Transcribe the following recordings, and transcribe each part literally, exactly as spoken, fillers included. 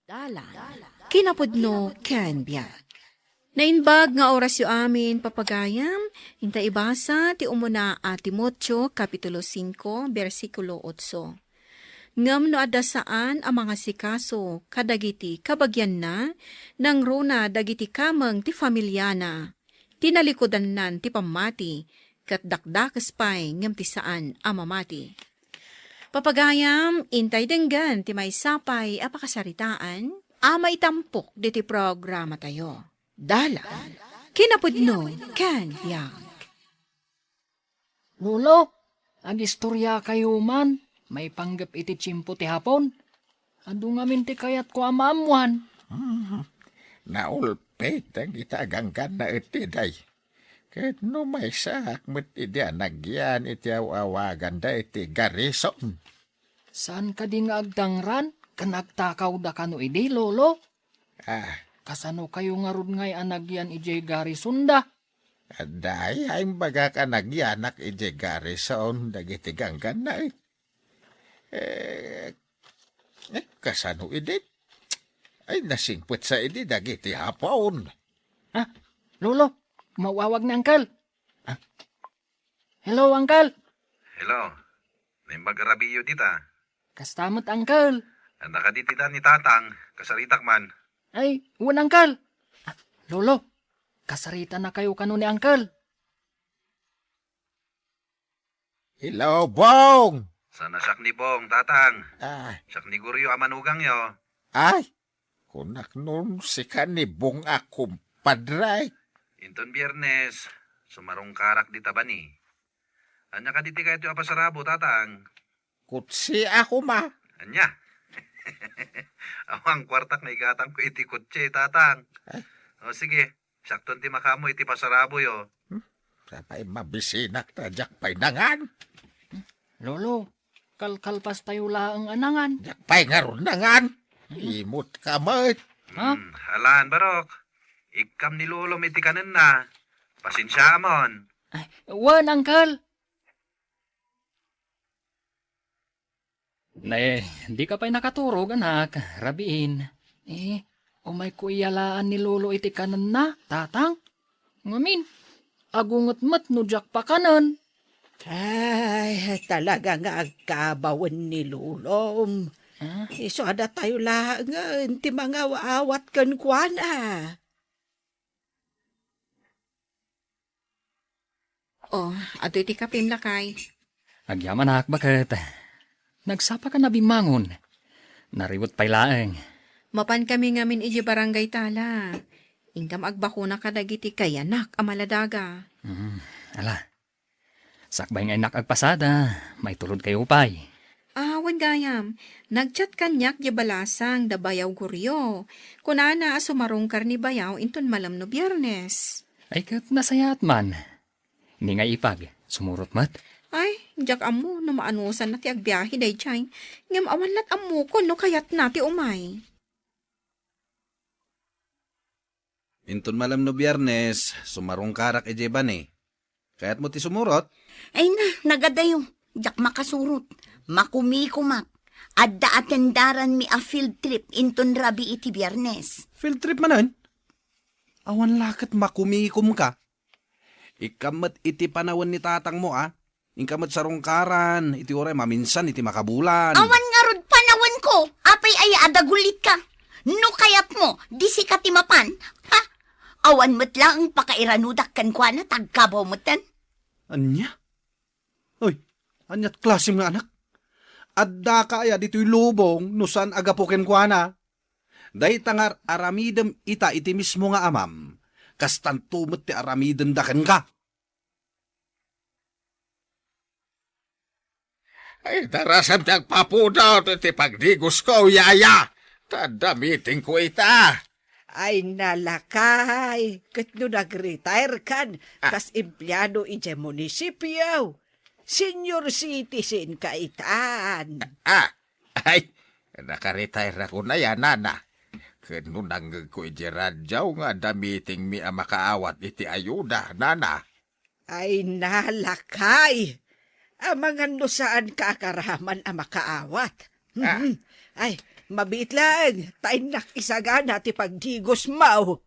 Dalan, kinapudno ken biag. Naimbag nga orasyo amin, papagayam, inta ibasa ti umuna a Timoteo, Kapitulo singko, bersikulo otso. Ngem no adda saan a mangasikaso kadagiti kabagianna, nangruna dagiti kameng ti familiana, ti nalikudannan ti pammati, ket dakdakes pay ngem ti saan a mamati. Papagayam, intay denggen ti maysa pay a pakasaritaan a maitampok diti programatayo. Dalan, kinapudno, ken biag. Lolo, agistoriakayo man, maipanggep iti tiempo ti Hapon. Adu ngamin ti kayatko a maammuan. Hmm, naulpit dagita a ganggannaet ti day. Ket no maysaak met idi a nagyan iti aw-awaganda iti garrison. Saan kadi nga agdangran ken agtakawda kano idi, Lolo? Ah. Kasano kayo ngarud ngay a nagyan idiay garrisonda? Adda ay, imbagak a nagyanak idiay garrison dagiti ganggannaet. Eh, eh, kasano idi? Ay, nasingpet sa idi dagiti Hapon. Ah, Lolo, mawawag ni Uncle. Ah. Hello, Uncle. Hello. Naimbag a rabiyo dita. Kasta met, Uncle. Anda kadi ti da ni Tatang, kasaritak man. Ay, wen, Uncle. Ah, Lolo, kasaritanakayo kano ni Uncle. Hello, Bong! Sana siak ni Bong, Tatang. Ah. Siak ni Goryo a manugangyo. Ay, kunak no sika ni Bong a kumpadre. Inton Biernes, sumarungkarak dita bani. Ania kadi ti kayatyo a pasarabo, Tatang? Kutsiak koma. Ania? Awan kuartak nga igatangko iti kutsi, Tatang. Ay. O, sige. Siakton ti makaammo iti pasaraboyo. Hmm? Sapay mabisinak ta diak pay nangan. Lolo, kalkalpastayo laeng a nangan. Diak pay ngarud nangan. Hmm? Imutka met. Ha? Hmm, alan, Barok. Ikkam ni Lolom iti kanenna. Pasensiaamon. Ay, wen, Uncle. Ne, dika pay nakaturog, anak, rabiin. Eh, umayko iyalaan ni Lolo iti kanenna, Tatang. Ngamin, agunget met no diak pakanen. Ay, talaga nga agkabawen ni Lolom. Ah? Isu a datayo laengen ti mangaw-awat kenkuana. Oh, adtoy ti kapim, lakay. Agyamanak, baket. Nagsapaka a bimmangon. Nariwet pay laeng. Mapan kami ngamin idiay barangay tala. Inkam agbakuna kadagiti kayanak a maladaga. Hmm, ala. Sakbay nga innak agpasada, maitulod kayo pay. Ah, wen gayam, nag-chat kaniak di balasang da Bayaw Goryo. Kunana a sumarungkar ni Bayaw inton malem no Biernes. Ay, ket nasayaat man. Ni nga ipag, sumurot met? Ay, diak ammo no maanusanna ti agbiahe daydiay. Ngem awan lat ammokon no kayatna ti umay. Inton malem no Biernes, sumarungkarak idiay bani. Kayatmo ti sumurot? Ay na, nagadayo. Diak makasurot. Makumikumak. Adda atendaranmi a field trip inton rabii ti Biernes. Field trip manen? Awan la ket makumikumka. Ikkam met iti panawen ni tatangmo, a? Inka met sarungkaran iti uray maminsan iti makabulan. Awan ngarud panawenko, apay aya a dagulitka? No kayatmo, di sika ti mapan, ha? Awan met laeng pakairanudak kenkuana ta agkabaw metten. Ania? Oy, aniat klasem nga anak? Addaka aya ditoy lubong no saan a gapu kenkuana? Dayta nga ar-aramidem ita iti mismo nga amam, kastanto met ti aramidenda kenka. Ay, darasem ti agpapudot iti pagdigosko, yaya. Ta adda meetingko ita. Ay, nalakay, ket no nag-retire kan, ah, kas empleado idiay munisipio, senior citizen ka itan. Ah, ay, naka-retire ako na ya, nana. Ket no nangngegko idiay radyo nga adda meetingmi a makaawat iti ayuda, nana. Ay, nalakay! Amangan no saan ka akaraman a makaawat. Ah. Mhm. Ay, Mabiit laeng, ta innak isagana ti pagdigosmo.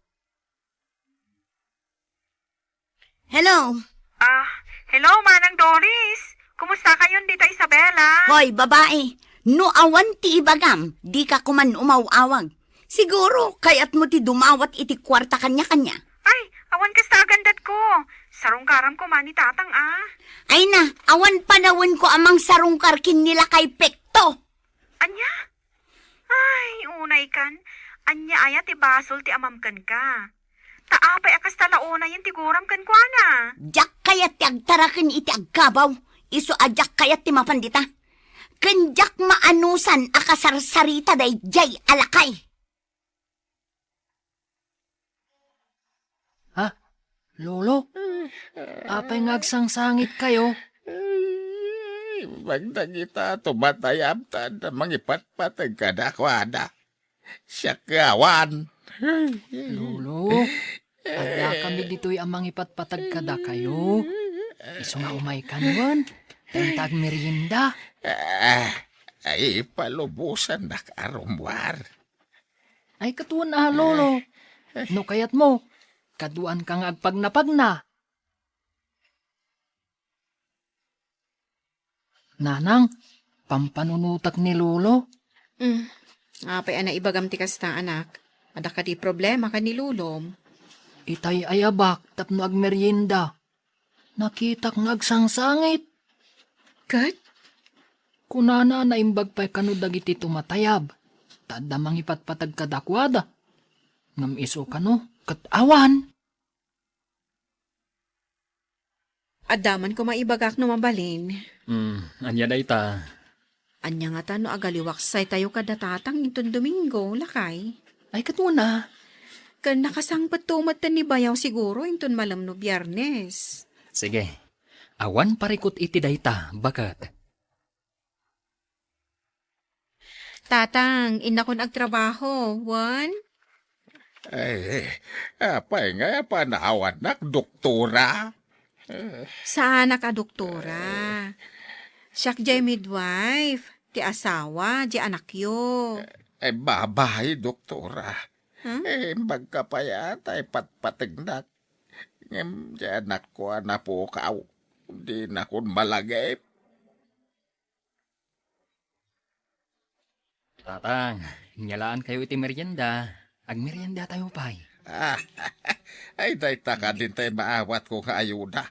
Hello. Ah, hello, Manang Doris. Kumusta kayon dita, Isabela? Hoy, babae, no awan ti ibagam, dika koman umaw-awag. Siguro, kayatmo ti dumawat iti kuarta kaniakania. Ay, awan kasta agandatko. Sarungkaram koma ni Tatang, ah. Ay na, awan panawenko a mangsarungkar ken ni Lakay Pekto. Ania? Ay, unay kan. Ania aya ti basol ti amam kenka? Ta apay a kasta la unayen ti guram kenkuana? Diak kayat ti agtaraken iti agkabaw, isu a diak kayat ti mapan dita. Ken diak maanusan a kasarsarita daydiay a lakay. Ha? Lolo? Apay nga agsangsangitkayo? Ay, imbag dagita tumatayab ta adda mangipatpateg kadakuada. Siak nga awan. Lolo, addakami ditoy a mangipatpateg kadakayo. Isu nga umaykan wen, ta inta agmerienda. Ah, ay, palubosannak a rummuar. Ay, katuan a, Lolo. No kayatmo, kaduanka nga agpagnapagna. Nanang, pampanunotak ni Lolo. Mm. Apay a naibagam ti kasta, anak? Adda kadi problema ken ni Lolom? Itay ayabak tapno agmerienda. Nakitak nga agsangsangit. Ket? Kunana, naimbag pay kano dagiti tumatayab, ta adda mangipatpateg kadakuada. Ngem isu kano, ket awan. Adda man koma ibagak no mabalin. Hmm, ania dayta? Ania ngata no agaliwaksaytayo kada tatang inton Domingo, lakay? Ay, ket una. Ken nakasangpetto met ni bayaw siguro inton malem no Biyernes. Sige. Awan parikut iti dayta, baket. Tatang, innakon agtrabaho, wen? Ay, apay nga panawannak, doktora? Eh. Saanak a doktora. Siak jay midwife, ti asawa, jay anakyo. Eh, babayi, doktora. Huh? Eh, imbagka pay a tay patpategnak. Ngem jay anakko a napukaw, dinakon malagip. Tatang, inyalaankayo iti merienda. Agmeriendatayo pay. Ah, ay, dayta kadin tay maawatko nga ayuda.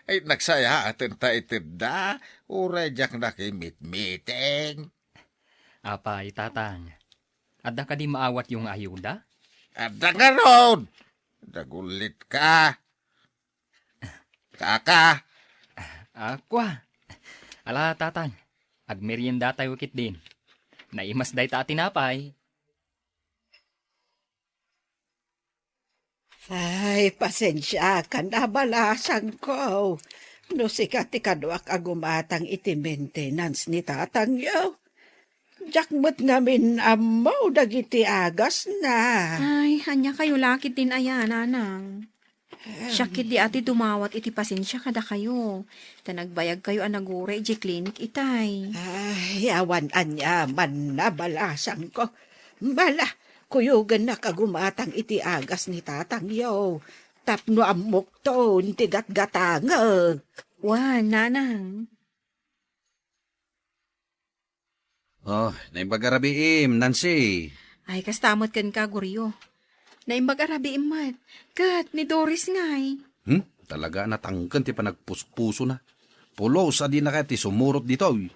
Ay, nagsayaaten ta itedda, uray diak nakimitmiting. Apay, Tatang, adda kadi maawatyo nga ayuda? Adda ngarud! Nagullitka. Kaka. Ah, kua. Ala, Tatang, agmeriendatayo ketdin. Naimas dayta a tinapay. Ay, pasensiakan a balasangko. No sika ti kaduak a gumatang iti maintenance ni tatangyo, diak met ngamin ammo dagiti agasna. Ay, ania kayo la ketdin aya, nanang? Siak ketdi a ti dumawat iti pasensia kadakayo, ta nagbayagkayo a nagura idiay klinik itay. Ay, awan aniaman a balasangko. Bala, kuyogennak a gumatang iti agas ni tatangyo tapno ammokton ti gatgatangek. Wen, nanang. Oh, naimbag a rabiim, Nancy. Ay, kasta met kenka, Goryo. Naimbag a rabiim met. Ket ni Doris ngay? Hmm? Talaga a natangken ti panagpuspusona. Pulos a dina kayat ti sumurot ditoy.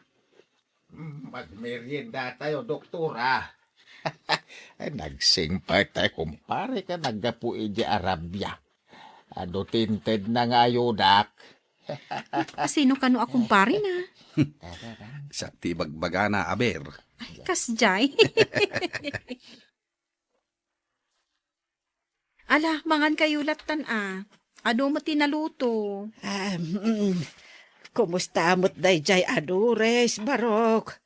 Hmm, magmeriendatayo, doktora. Ay, nagsingpet tay kumpare ken naggapu idiay Arabia. Adu ti intedna nga ayudak. Asino kano a kumparena? Siak ti ibagbagana, aber. Ay, kasdiay. Ala, mangan kayo lattan a. Adu met ti naluto. Ah, mm. Kumusta met daydiay a Dores, Barok?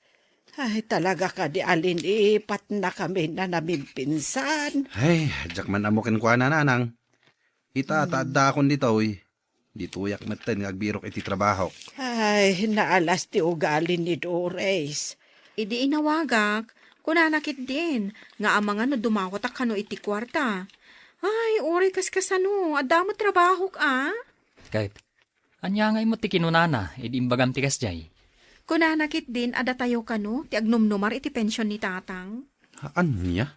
Ay, talaga kadi a linipatnakamin a namimpinsan. Ay, diak man ammo kenkuana, nanang. Ita, ta addakon ditoy. Ditoyak metten nga agbirok iti trabahok. Ay, naalas ti ugali ni Dores. Idi inawagak, Kunana ketdin, nga amangan no dumawatak kano iti kuarta. Ay, uray kaskasano, adda met trabahok a. Ket, ania ngay met ti kinunana idi imbagam ti kasdiay? Kunana ketdin a datayo kano ti agnumnumar iti pension ni Tatang. Ania?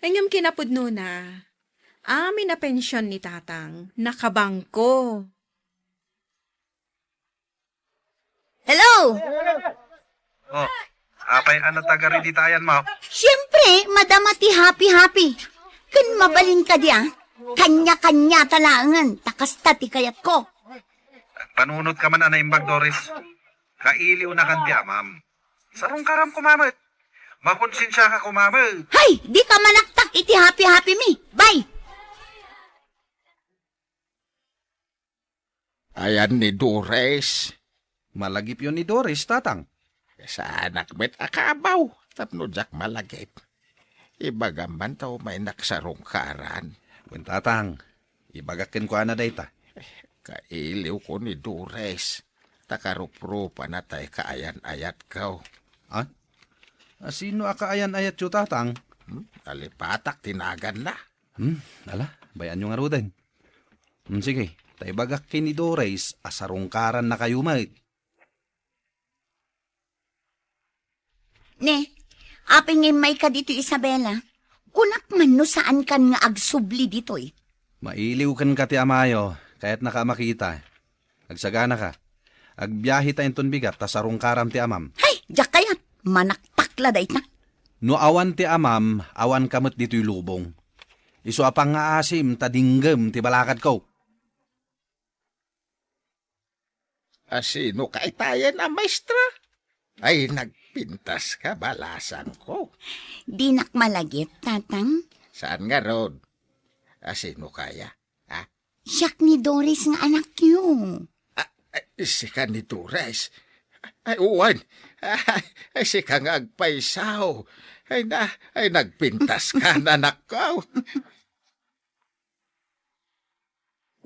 Ngem kinapudnona, amin a pension ni Tatang, nakabangko. Hello! Oh, apay a natagari ditayan mo? Siempre, madama ti happy-happy. Ken mabalin kadi a, kanya-kanya ta laengen, ta kasta ti kayatko. Agpanunot ka man a naimbag, Doris. Kailiw na kan ti amam. Sarungkaram koma met. Makonsensia ka koma met. Hay, di ka manaktak iti happy-happy mi. Bye! Ayan ni Doris. Malagipyo ni Doris, Tatang. Saanak met a kabaw, tapno diak malagip. Ibagam man ta umaynak sarungkaran. Wen, Tatang, ibagak kenkuana dayta. Kailiwko ni Doris, ta karuprupana tay kaayan-ayatko. Ah? Asino a kaayan-ayatyo, Tatang? Hmm? Nalipatak ti naganna. Hmm, ala, bay-anyo ngaruden. Hmm, sige, ta ibagak ken ni Doris a sarungkarannakayo met. Ne, apay nga immayka ditoy, Isabela? Kunak man no saankan nga agsubli ditoy. Mailiw kenka ti amayo, kayatnaka a makita. Agsaganaka. Agbiaheta inton bigat ta sarungkaram ti amam. Hay, diak kayat. Manaktak la dayta. No awan ti amam, awanka met ditoy lubong. Isu a pangngaasim ta dinggem ti balakadko. Asino ka itayen a maestra? Ay, nagpintas ka, balasangko. Dinak malagip, Tatang. Saan ngarud? Asino kaya? Ha? Siak ni Doris nga anakyo. Ah, ay, sika ni Doris? Ay, uwan. Ay, ay, sika nga agpaysaw. Ay, na, ay, nagpintas ka, anakko.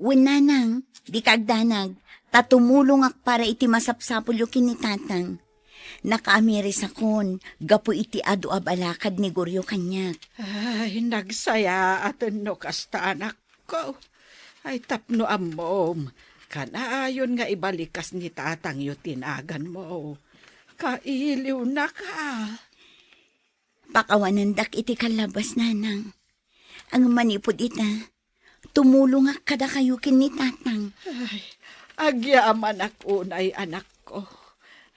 Wen, nanang, dika agdanag, ta tumulongak para iti masapsapulyo ken ni tatang. Nakaamirisakon gapu iti adu a balakad ni Goryo kaniak. Ay, nagsayaaten no kasta, anakko. Ay, tapno ammom, kanayon nga ibalikas ni tatangyo ti naganmo. Kailiwnaka. Pakawanendak iti kallabas, nanang. Ngem manipud ita, tumulongak kadakayo ken ni tatang. Ay, agyamanak unay, anakko.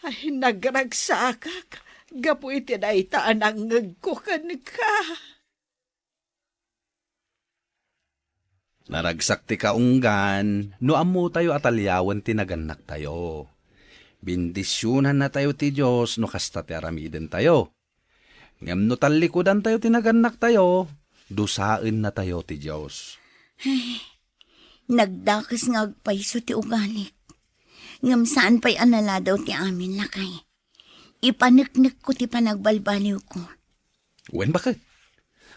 Ay, nagragsakak gapu iti dayta a nangngegko kenka. Naragsak ti kaunggan no ammotayo a taliawen ti nagannaktayo. Bendisionannatayo ti Dios no kasta ti aramidentayo. Ngem no tallikudantayo ti nagannaktayo, dusaennatayo ti Dios. Ay, nagdakes nga agpayso ti ugalik. Ngem saan pay a naladaw ti amin, lakay. Ipaneknekko ti panagbalbaliwko. Wen, baket.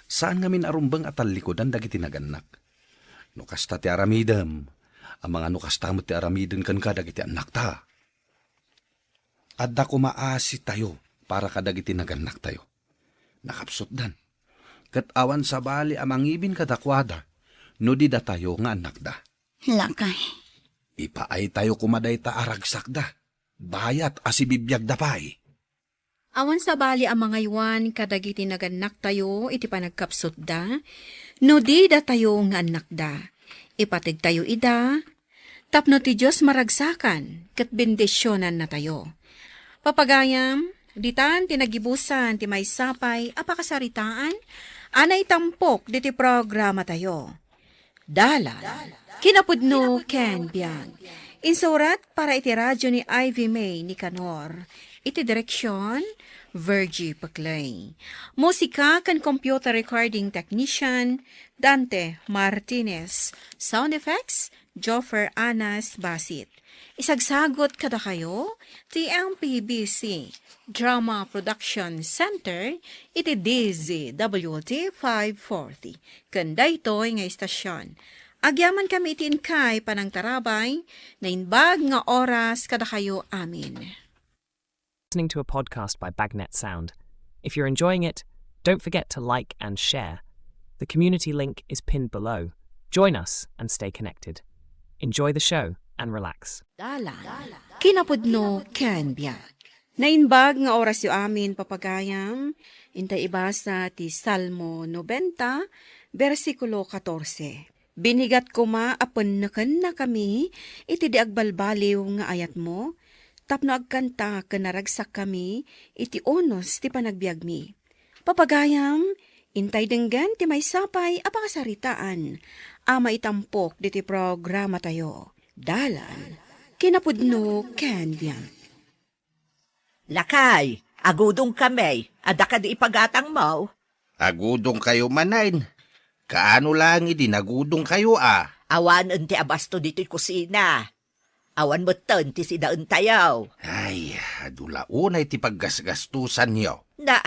Saan ngamin a rumbeng a tallikudan dagiti nagannak. No kasta ti aramidem, amangan no kasta met ti aramiden kenka dagiti annakta. Adda koma asitayo para kadagiti nagannaktayo. Nakapsutdan. Ket awan sabali a mangibin kadakuada no di datayo nga annakda. Lakay. Ipaaytayo koma dayta a ragsakda, bayat a sibibiagda pay. Awan sabali a mangaywan kadagiti nagannaktayo iti panagkapsutda, no di datayo nga annakda. Ipategtayo ida, tapno ti Dios maragsakan ket bendisionannatayo. Papagayam, ditan ti nagibusan ti maysa pay a pakasaritaan a naitampok diti programatayo. Dalan, kinapudno ken biag. Insurat para iti radyo ni Ivy May Nicanor. Iti direksyon, Virgie Peclay. Musika ken computer recording technician, Dante Martinez. Sound effects, Joffer Anas Basit. Isagsagut kadakayo ti M P B C Drama Production Center iti D Z W T five forty. Ken daytoy nga istasyon, agyamankami iti inkay panangtarabay, naimbag nga oras kadakayo amin. Listening to a podcast by Bagnet Sound. If you're enjoying it, don't forget to like and share. The community link is pinned below. Join us and stay connected. Enjoy the show and relax. Dalan. Kinapudno ken biag. Naimbag nga orasyo amin, papagayam. Intay ibasa ti Salmo nobenta, bersikulo katorse. Binigat koma a pennekennakami iti di agbalbaliw nga ayatmo, tapno agkanta ken naragsakkami iti unos ti panagbiagmi. Papagayam, intay denggen ti maysa pay a pakasaritaan a maitampok ditoy programatayo. Dalan, kinapudno ken biag. Lakay, agudongkami. Adda kadi ipagatangmo? Agudongkayo manen. Kaano laeng idi nagudongkayo a? Awanen ti abasto ditoy kusina. Awan metten ti sidaentayo. Ay, adu la unay ti paggasgastosanyo. Na,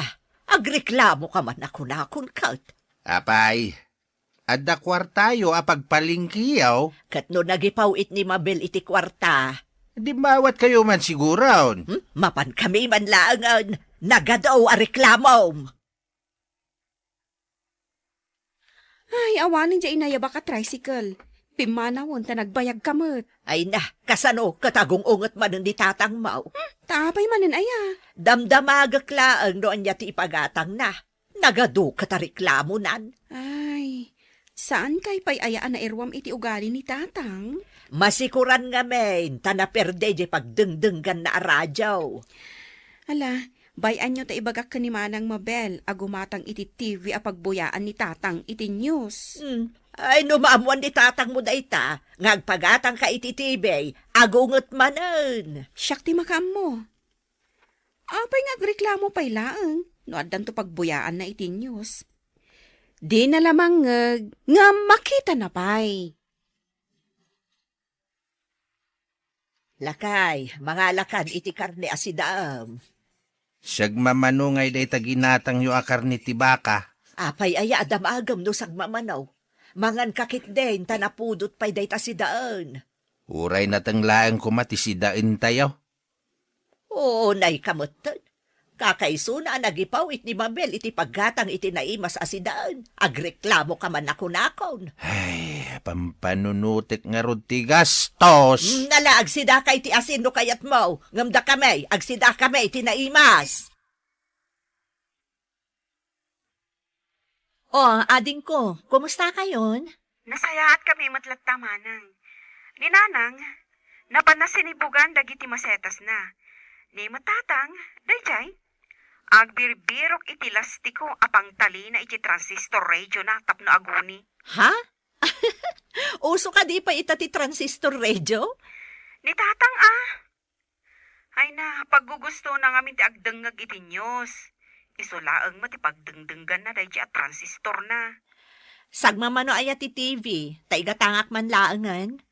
agreklamoka man a kunakon ket. Apay, adda kuartayo a pagpalengkeyo? Ket no nagipaw-it ni Mabel iti kuarta, dimmawatkayo man siguron. Hmm? Mapankami man laengen. Nagadu a reklamom. Ay, awanen diay inayabak a tricycle. Pimmanawen ta nagbayagka met. Ay na, kasano ket agung-unget manen ni tatangmo? Hmm, ta apay manen aya? Damdamagek laeng no ania ti ipagatangna. Nagadu ket a reklamonan. Ay, saankay pay aya a nairuam iti ugali ni tatang? Masikuran ngamin ta naperde diay pagdengdengganna a radio. Ala, bay-anyo ta ibagak ken ni Manang Mabel a gumatang iti T V a pagbuyaan ni tatang iti news. Hmm. Ay, no maammuan ni tatangmo dayta, nga agpagatangka iti T V, agunget manen. Siak ti makaammo. Apay nga agreklamo pay laeng no addanto pagbuyaanna iti news? Dina la mangngeg ngem makitana pay. Lakay, mangalakan iti karne a sidaem. Sagmamano ngay dayta ginatangyo a karne ti baka. Apay aya a damagem no sagmamano? Manganka ketdin ta napudot pay dayta sidaen. Uray nateng laeng koma ti sidaentayo. Unayka metten. Kakaisuna a nagipaw-it ni Mabel iti paggatang iti naimas a sidaen. Agreklamoka man a kunakon. Ay, pampanunotek ngarud ti gastos. Mm, ala, agsidaka iti asin no kayatmo. Ngem dakami, agsidakami iti naimas. O, adingko, kumusta kayon? Nasayaat kami met latta, Manang. Ni Nanang, napanna sinibugan dagiti masetasna. Ni met Tatang, daydiay. Agbirbirok iti lastiko a pangtalina iti transistor radio na tapno aguni. Ha? Uso kadi pay ita ti transistor radio? Ni Tatang, a. Ay na, paggugustona ngamin ti agdengngeg iti news. Isu laeng met ti pagdengdengganna daydi a transistorna. Sagmamano aya ti T V, ta igatangak man laengen?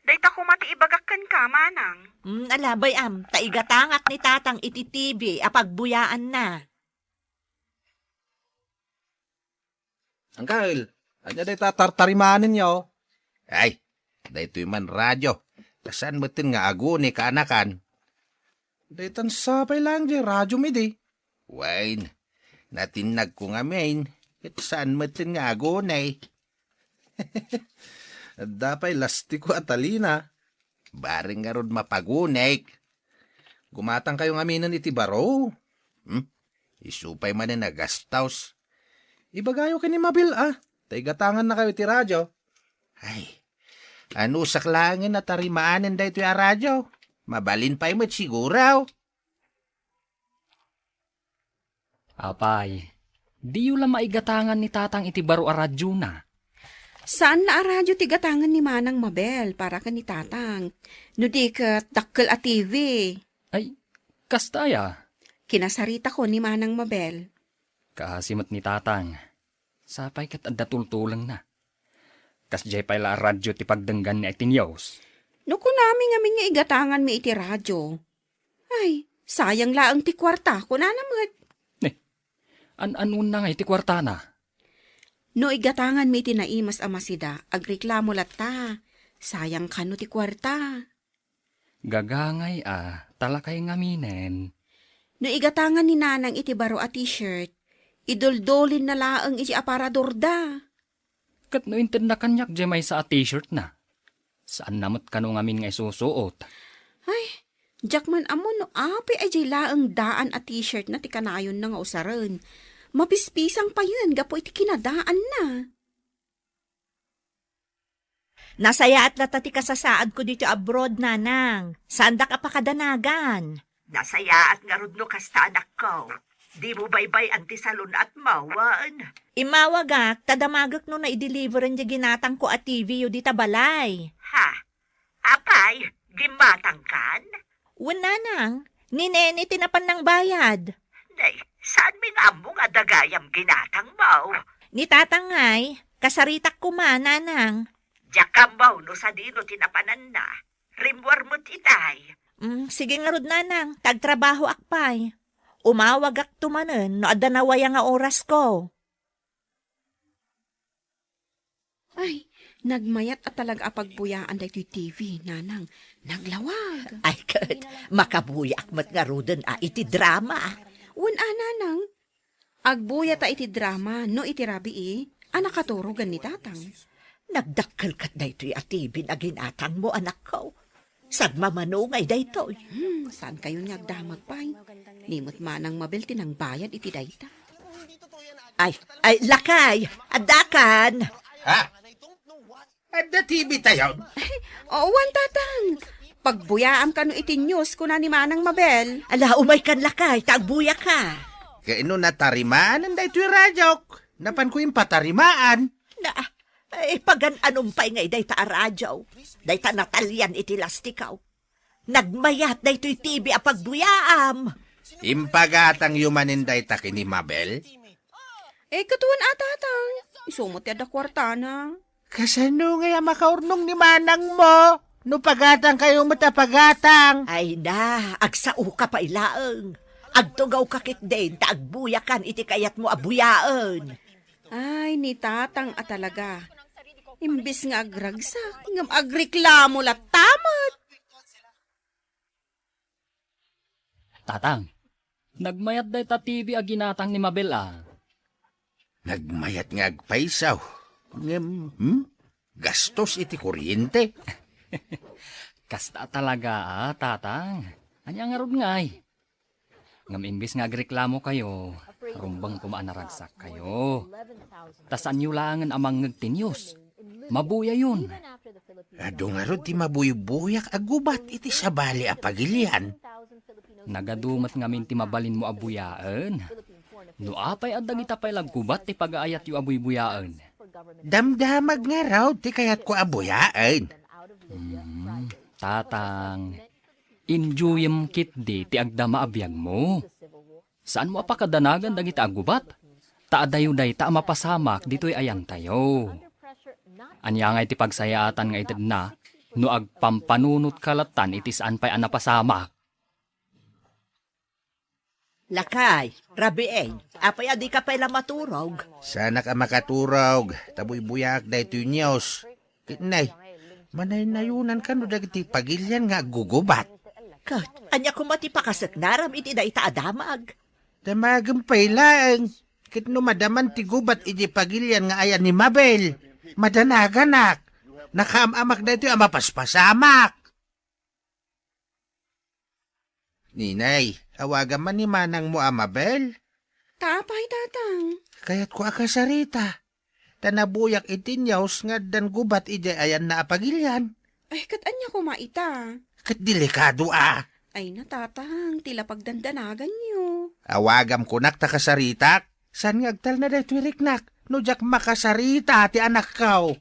Dayta koma ti ibagak kenka, Manang. Mm, ala, bay-am, ta igatangak ni Tatang iti T V a pagbuyaanna. Angkel, ania dayta tartarimanenyo? Ay, daytoy man radio. Ta saan metten nga aguni, kaanakan. Daytan sapay laeng diay radiom idi. Wen, natinnagko ngamin, ket saan metten nga aguni. Adda pay lastiko a talina. Bareng ngarud mapagunik. Gumatangkayo ngaminen iti baro. Hmm? Isu pay manen a gastos. Ibagayo ken ni Mabel, a, ta igatangannakayo iti radio. Ay, anusak laengen a tarimaanen daytoy a radio. Mabalin pay met siguro. Apay, diyo la maigatangan ni Tatang iti baro a radiona? Saanna a radio ti gatangen ni Manang Mabel para ken ni Tatang. No di ket dakkel a T V. Ay, kasta aya? Kinasaritako ni Manang Mabel. Kaasi met ni Tatang. Sapay ket adda tultulengna. Kasdiay pay la a radio ti pagdengganna iti news. No kunami ngamin nga igatanganmi iti radio, ay, sayang laeng ti kuarta, kunana met. Ne, an-anonna ngay ti kuartana? No igatanganmi iti naimas a masida, agreklamo latta. Sayang kano ti kuarta. Gagangay a, ta lakay ngaminen. No igatangan ni Nanang iti baro a t-shirt, iduldulinna laeng iti aparadorda. Ket no intedna kaniak diay maysa a t-shirtna, saanna met kano ngamin nga isusuot. Ay, diak man ammo no apay a diay laeng daan a t-shirtna ti kanayonna nga usaren. Mapispisang payen gapu iti kinadaanna. Nasayaat latta ti kasasaadko ditoy abroad, Nanang. Saandak a pakadanagan. Nasayaat ngarud no kasta, anakko. Dimo baybay-an ti salun-atmo, wen? Immawagak, ta damagek no naideliveran diay ginatangko a T V-yo dita balay. Ha? Apay, gimmatangkan? Wen, Nanang, ni Nene ti napan nangbayad. Nay, saanmi nga ammo nga adda gayam ginatangmo? Ni Tatang ngay, kasaritak koma, Nanang. Diak ammo no sadino ti napananna. Rimmuar met itay. Mm, sige ngarud, Nanang, ta agtrabahoak pay. Umawagakto manen no adda nawaya nga orasko. Ay, nagmayat a talaga a pagbuyaan daytoy T V, Nanang. Naglawag. Ay, ket, makabuyaak met ngaruden a iti drama. Wen a, Nanang. Agbuyata iti drama, no iti rabii, a nakaturogen ni Tatang. Nagdakkel ket daytoy a T V a ginatangmo, anakko. Sadmamano ngay daytoy. Hmm, saankayon nga agdamag pay? Ni met manang Mabel ti nangbayad iti dayta. Ay, ay, lakay! Addakan! Ha? Adda T V tayon? Oo, wen, Tatang. Pagbuyaam kano iti news, kuna ni Manang Mabel. Ala, umaykan, lakay, ta agbuyaka. Kayno natarimaan daytoy radiok. Napanko impatarimaan. Na, eh, pagan-anom pay ngay dayta a radio? Dayta natalian iti lastikaw. Nagmayat daytoy T V a pagbuyaam. Impagatangyo manen dayta ken ni Mabel? Eh, ket wen a, Tatang. Isu met ti adda kuartana. Kasano ngay a makaurnong ni manangmo? No pagatangkayo met a pagatang. Ay na, agsaoka pay laeng. Agtugawka ketdin ta agbuyakan iti kayatmo a buyaen. Ay, ni Tatang a talaga. Imbes nga agragsak, ngem agreklamo latta met. Tatang, nagmayat dayta T V a ginatang ni Mabel a. Nagmayat nga agpayso. Ngem, hmm? Gastos iti kuryente. Kasta talaga a, Tatang. Ania ngarud ngay? Ngem imbes nga agreklamokayo, rumbeng koma a naragsakkayo. Ta saanyo laengen a mangngeg ti news. Mabuyayon. Adu ngarud ti mabuybuyak a gubat iti sabali a pagilian. Nagadu met ngamin ti mabalinmo a buyaen. No apay a dagita pay la gubat ti pagaayatyo a buybuyaen? Damdamag ngarud ti kayatko a buyaen. Hmm, Tatang, enjoyem ketdi ti agdama a biagmo. Saanmo a pakadanagan dagita a gubat, ta adayo dayta a mapasamak ditoy ayantayo. Ania ngay ti pagsayaatan nga itedna no agpampanunotka lattan iti saan pay a napasamak? Lakay, rabii, apay a dika pay la maturog? Saanak a makaturog, ta buybuyaak daytoy news. Ket nay, manaynayonanka no dagiti pagilian nga aggugubat. Ket, ania koma ti pakaseknaram iti dayta a damag? Damagem pay laeng, ket no madaman ti gubat iti pagilian nga ayan ni Mabel, madanaganak. Nakaam-amak daytoy a mapaspasamak. Ninay, awagam man ni manangmo a Mabel? Ta apay, Tatang? Kayatko a kasarita. Ta nabuyak iti news nga addan gubat idiay ayanna a pagilian. Ay, ket ania koma ita? Ket delikado a. Ay na, Tatang, ti la pagdandanaganyo. Awagam kunak ta kasaritak. Saan nga agtalna daytoy riknak? No diak makasarita ti anakko.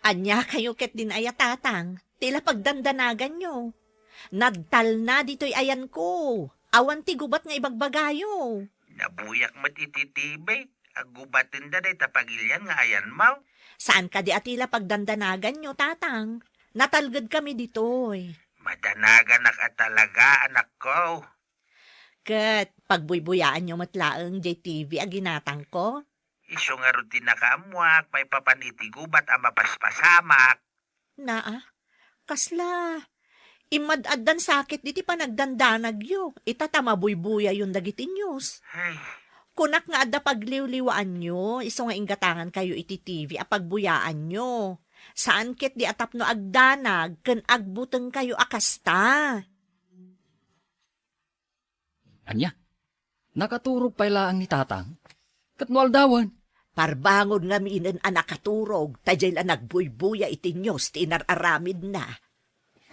Ania kayo ketdin aya, Tatang, ti la pagdandanaganyo? Nadtalna ditoy ayanko. Awan ti gubat nga ibagbagayo. Nabuyak met iti T V. Aggubatenda dayta pagilian nga ayanmo. Saan kadi a ti la pagdandanaganyo, Tatang? Natalgedkami ditoy. Madanaganak a talaga, anakko. Ket pagbuybuyaanyo met laeng diay T V a ginatangko? Isu ngarud ti nakaammoak maipapan iti gubat a mapaspasamak. Naa, kasla, Immad-addan sakit diti panagdandanagyo. Ita ta mabuybuyayon dagiti news. Ay. Kunak nga adda pagliwliwaanyo, isu nga inggatangankayo iti T V a pagbuyaanyo. Saan ketdi a tapno agdanag ken agbutengkayo a kasta. Ania? Nakaturog pay laeng ni Tatang? Ket no aldawen? Parbangon ngaminen a nakaturog, ta diay la nagbuybuya iti news ti inar-aramidna.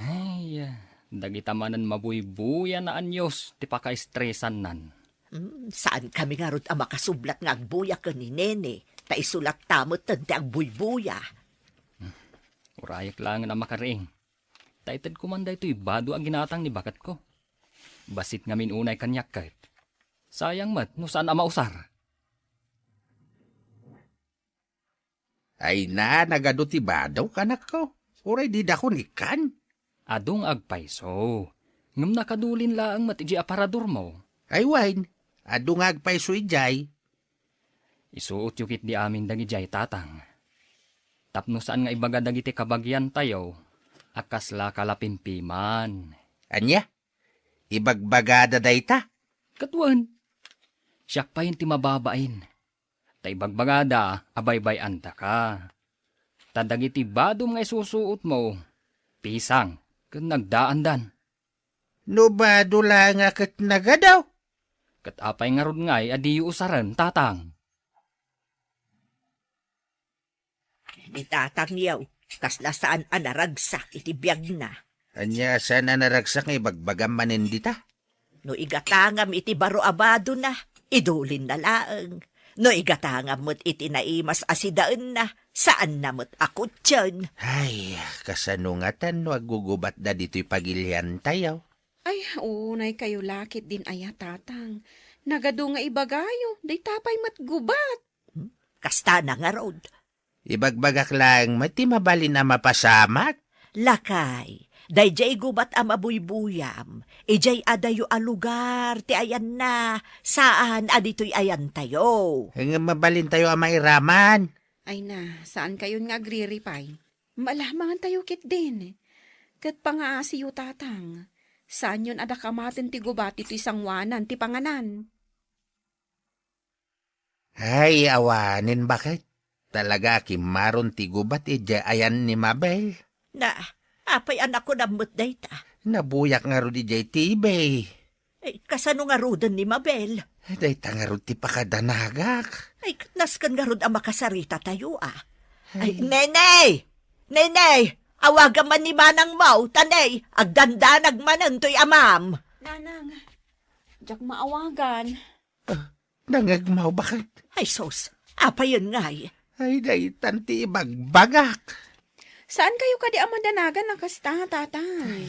Ay, dagita manen mabuybuya a news ti pakaestresannan. Hmm, saan kami ngarud a makasublat nga agbuya ken ni Nene, ta isu latta metten ti agbuybuya. Urayek laengen a makariing. Ta itedko man daytoy bado a ginatang ni baketko. Bassit ngamin unay kaniak ket. Sayang met no saan a mausar. Ay na, nagadu ti bado, kanakko. Uray didakon ikkan. Adu nga agpayso. Ngem nakadulin laeng met idiay aparadormo. Ay wen, adu nga agpayso idiay. Isuotyo ketdi amin dagidiay, Tatang. Tapno saan nga ibaga dagiti kabagiantayo a kasla kalapimpiman. Ania? Ibagbagada dayta? Ket wen, siak payen ti mababain. Ta ibagbagada a baybay-andaka. Ta dagiti badom nga isusuotmo, pisang ken nagdaandan. No bado la nga ket nagadu. Ket apay ngarud ngay a diyo usaren, Tatang? Ni tatangyo, kasla saan a naragsak iti biagna. Ania saan a naragsak nga ibagbagam manen dita? No igatangam iti baro a badona, idulinna laeng. No igatangam met iti naimas a sidaenna, saanna met a kutien. Ay, kasano ngatan no aggugubatda ditoy pagiliantayo? Ay, unay kayo lakit din aya, Tatang. Nagadu nga ibagayo, dayta pay met gubat. Hmm? Kasta na ngarud. Ibagbagak laeng met ti mabalin a mapasamak. Lakay, daydiay gubat a mabuybuyam, idiay adayo a lugar ti ayanna, saan a ditoy ayantayo. Ngem mabalintayo a mairaman. Ay na, saan kayon nga agriripay? Malamangan tayo ketdin. Ket pangaasiyo, Tatang. Saanyon a dakamaten ti gubat iti sanguanan ti panganan. Ay, awanen, baket. Talaga a kimmaron ti gubat idiay ayan ni Mabel. Na, apay a nakunam met dayta? Nabuyak ngarud idiay T V. Ay, kasano ngaruden ni Mabel? Dayta ngarud ti pakadanagak. Ay, nasken ngarud a makasarita tayo, ah. Ay, ay. Nene! Nene! Awagam man ni manangmo, ta ne, agdandanag manen toy amam. Nanang, diak maawagan. Ah, nangngegmo, baket? Ay, sus, apayen ngay? Ay, daytan ti ibagbagak. Saan kayo kadi a madanagan a kasta, tatang? Ay.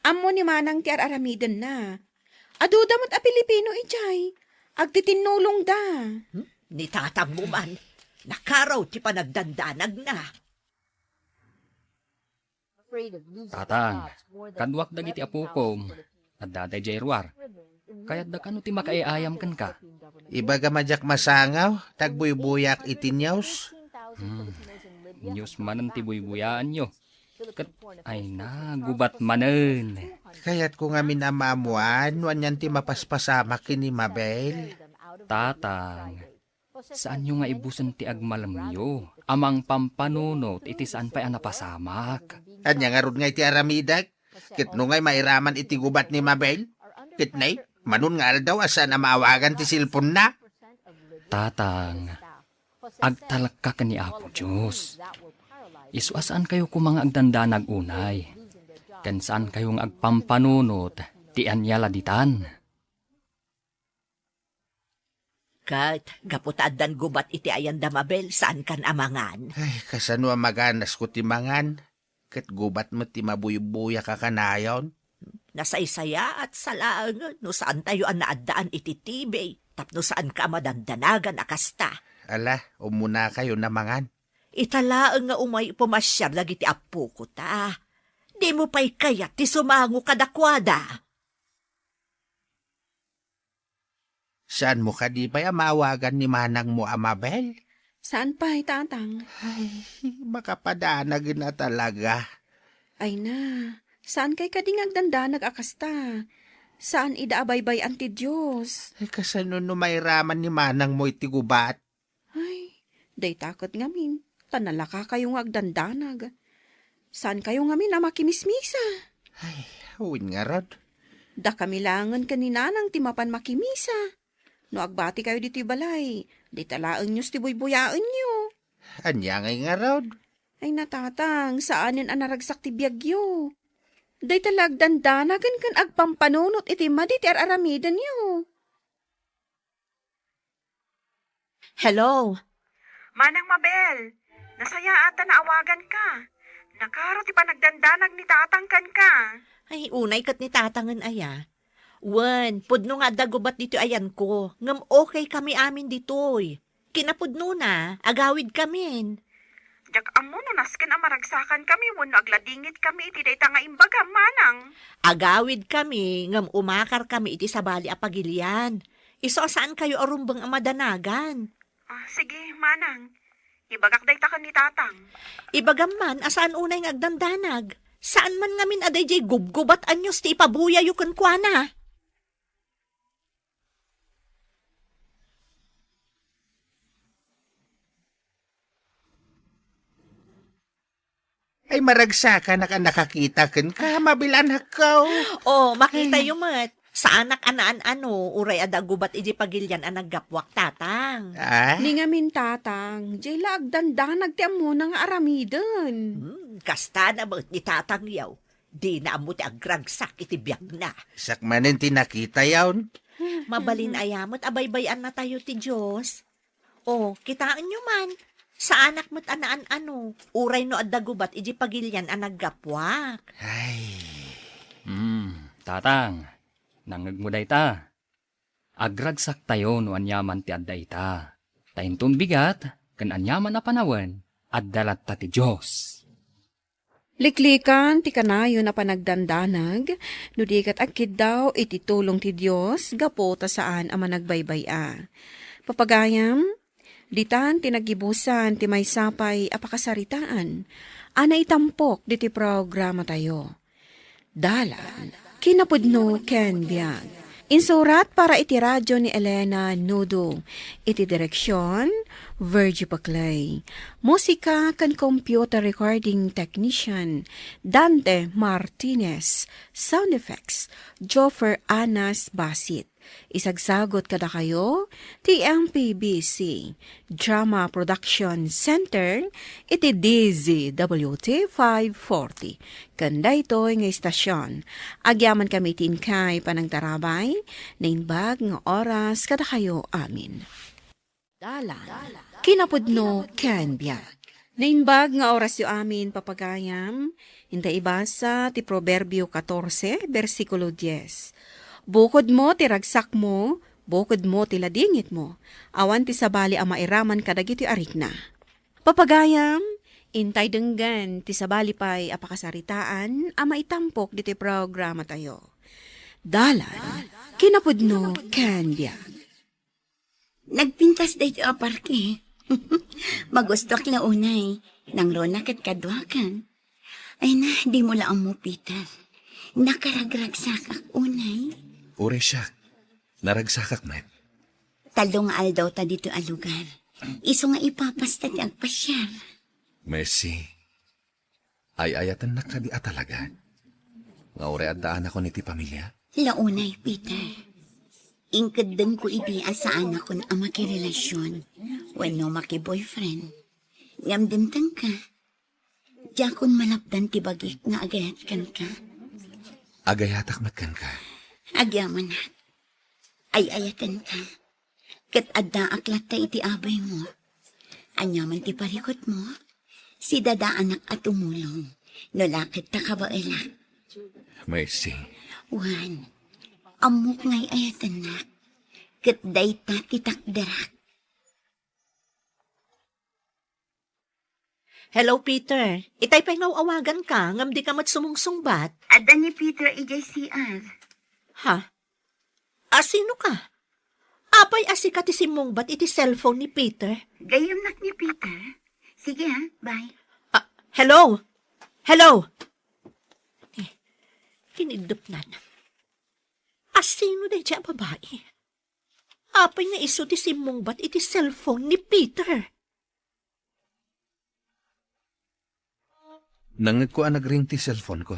Ammo ni manang ti ar-aramidenna. Aduda met a Pilipino idiay. Agtitinnulongda. Hmm? Ni tatangmo man, nakaraw ti panagdandanagna. Tatang, kaduak dagiti apokom. Adda daydiay ruar. Kayatda kano ti makaiayam kenka? Ibagam a diak masangaw, ta agbuybuyak iti news. Hmm. News manen ti buybuyaanyo. Ket, ay na, gubat manen. Kayatko ngamin a maammoan no anian ti mapaspasamak ken ni Mabel. Tatang, saanyo nga ibusen ti agmalemyo a mangpampanunot iti saan pay a napasamak. Ania ngarud nga iti aramidek? Ket no ngay mairaman iti gubat ni Mabel? Ket nay, manon nga aldaw a saan a maawagan ti cellphone-na? Tatang, agtalekka ken ni Apo Dios. Isu a saankayo koma nga agdandanag unay, ken saankayo nga agpampanunot ti ania la ditan. Ket, gapu ta addan gubat iti ayan da Mabel, saankan a mangan? Ay, kasano a maganasko ti mangan? Ket gubat met ti mabuybuyak a kanayon. Nasaysayaat sa laengen no saantayo a naaddaan iti T V tapno saanka a madandanagan a kasta. Ala, umunakayon a mangan. Ita laeng nga umay pumasiar dagiti appoko ta. Dimo pay kayat ti sumango kadakuada? Saanmo kadi pay a maawagan ni manangmo a Mabel? Saan pay, tatang. Ay, makapadanagen a talaga. Ay na, Saankay kadi nga agdandanag a kasta? Saan ida a baybay-an ti Dios. Ay, kasano no mairaman ni manangmo iti gubat? Ay, dayta ket ngamin, ta nalakakayo nga agdandanag. Saankayo ngamin a makimismisa? Ay, wen ngarud. Dakami laengen ken ni nanang ti mapan makimisa. No agbatikayo ditoy balay, dita laeng Dios ti buybuyaenyo. Ania ngay ngarud? Ay, natatang, saanen a naragsak ti biagyo. Dayta la agdandanagen ken agpampanunot iti madi ti ar-aramidenyo. Hello? Manang Mabel, nasayaat ta naawaganka. Nakaro ti panagdandanag ni Tatang kenka. Ay, unay ket ni Tatangen aya. Wen, pudno nga adda gubat ditoy ayanko, ngem okay kami amin ditoy. Kinapudnona, agawidkamin. Diak ammo no nasken a maragsakankami wenno agladingitkami iti dayta nga imbagam, manang. Agawidkami ngem umakarkami iti sabali a pagilian. Isu a saankayo a rumbeng a madanagan. Ah, sige, manang. Ibagak dayta ken ni Tatang. Ibagam man a saan unay nga agdandanag. Saan man ngamin a daydiay gubgubat a news ti ipabuyayo kenkuana. Ay, maragsakanak a nakakita kenka, mabil-anakko. Oh, makitayo met. Saanak a naan-ano, uray adda gubat iti pagilian a naggapuak, Tatang. Ah? Ni ngamin, Tatang, diay la agdandanag ti ammona nga aramiden. Hmm, kasta na met ni Tatang yaw. Dina ammo ti agragsak iti biagna. Sakmanen ti nakita yawn. Mabalin aya met a baybay-annatayo ti Dios. O, kitaenyo man, saanak met a naan-ano, uray no adda gubat iti pagilian a naggapuak. Ay. Hmm, Tatang, nangngegmo dayta. Agragsaktayo no aniaman ti adda ita. Ta inton bigat, ken aniaman a panawen, adda latta ti Dios. Liklikan ti kanayon a panagdandanag, no di ket agkiddaw iti tulong ti Dios gapu ta saan a managbaybay-a. Papagayam, ditan ti naggibusan ti maysa pay a pakasaritaan a naitampok diti programatayo. Dalan, kinapudno ken biag. Insurat para iti radyo ni Elena Nudo. Iti direksion, Virgie Paclay. Musika ken computer recording technician, Dante Martinez. Sound effects, Joffer Anas Basit. Isagsagot kadakayo ti M P B C Drama Production Center iti D Z W T five forty. Ken daytoy nga istasyon, agyamankami iti inkay panangtarabay, naimbag nga oras kadakayo amin. Dalan, kinapudno ken biag. Naimbag nga orasyo amin, papagayam, inta ibasa ti Proverbio katorse, bersikulo dies. Bukodmo ti ragsakmo, bukodmo ti ladingitmo, awan ti sabali a mairaman kadagiti arikna. Papagayam, intay denggen ti sabali pay a pakasaritaan a maitampok ditoy programatayo. Dalan, kinapudno ken biag. Nagpintas daytoy a parke. Magustoak la unay. Nangruna ket kaduakan. Ay na, dimo la ammo, Peter. Nakaragragsakak unay. Uray siak, naragsakak met. Tallo nga aldaw ta ditoy a lugar. Isu nga ipapasta ti agpasiar. Mercy, ay-ayatennak kadi a talaga nga uray adda anakon iti pamilia? La unay, Peter. Inkeddengko idi a saanakon a makirelasion wenno makiboyfriend. Ngem dimtengka, diakon malapdan ti bagik nga agayat kenka. Agayatak met kenka. Agyamanak. Ay-ayatenka. Ket addaak latta iti abaymo. Aniaman ti parikutmo, sidadaanak a tumulong, no la ket ta kabaelak. Mercy. Wen, ammok nga ay-ayatennak, ket dayta ti takderak. Hello, Peter. Itay pay nga aw-awaganka, ngem dika met sumungsungbat. Adda ni Peter idiay C R. Ha? A, sino ka? Apay a sika ti simmungbat iti cellphone ni Peter? Gayyemnak ni Peter. Sige, ha, bye. Ah, hello? Hello? Eh, Kiniddepnan. Asino daydiay a babai? Apay nga isu ti simmungbat iti cellphone ni Peter? Nangngegko a nagring ti cellphone ko.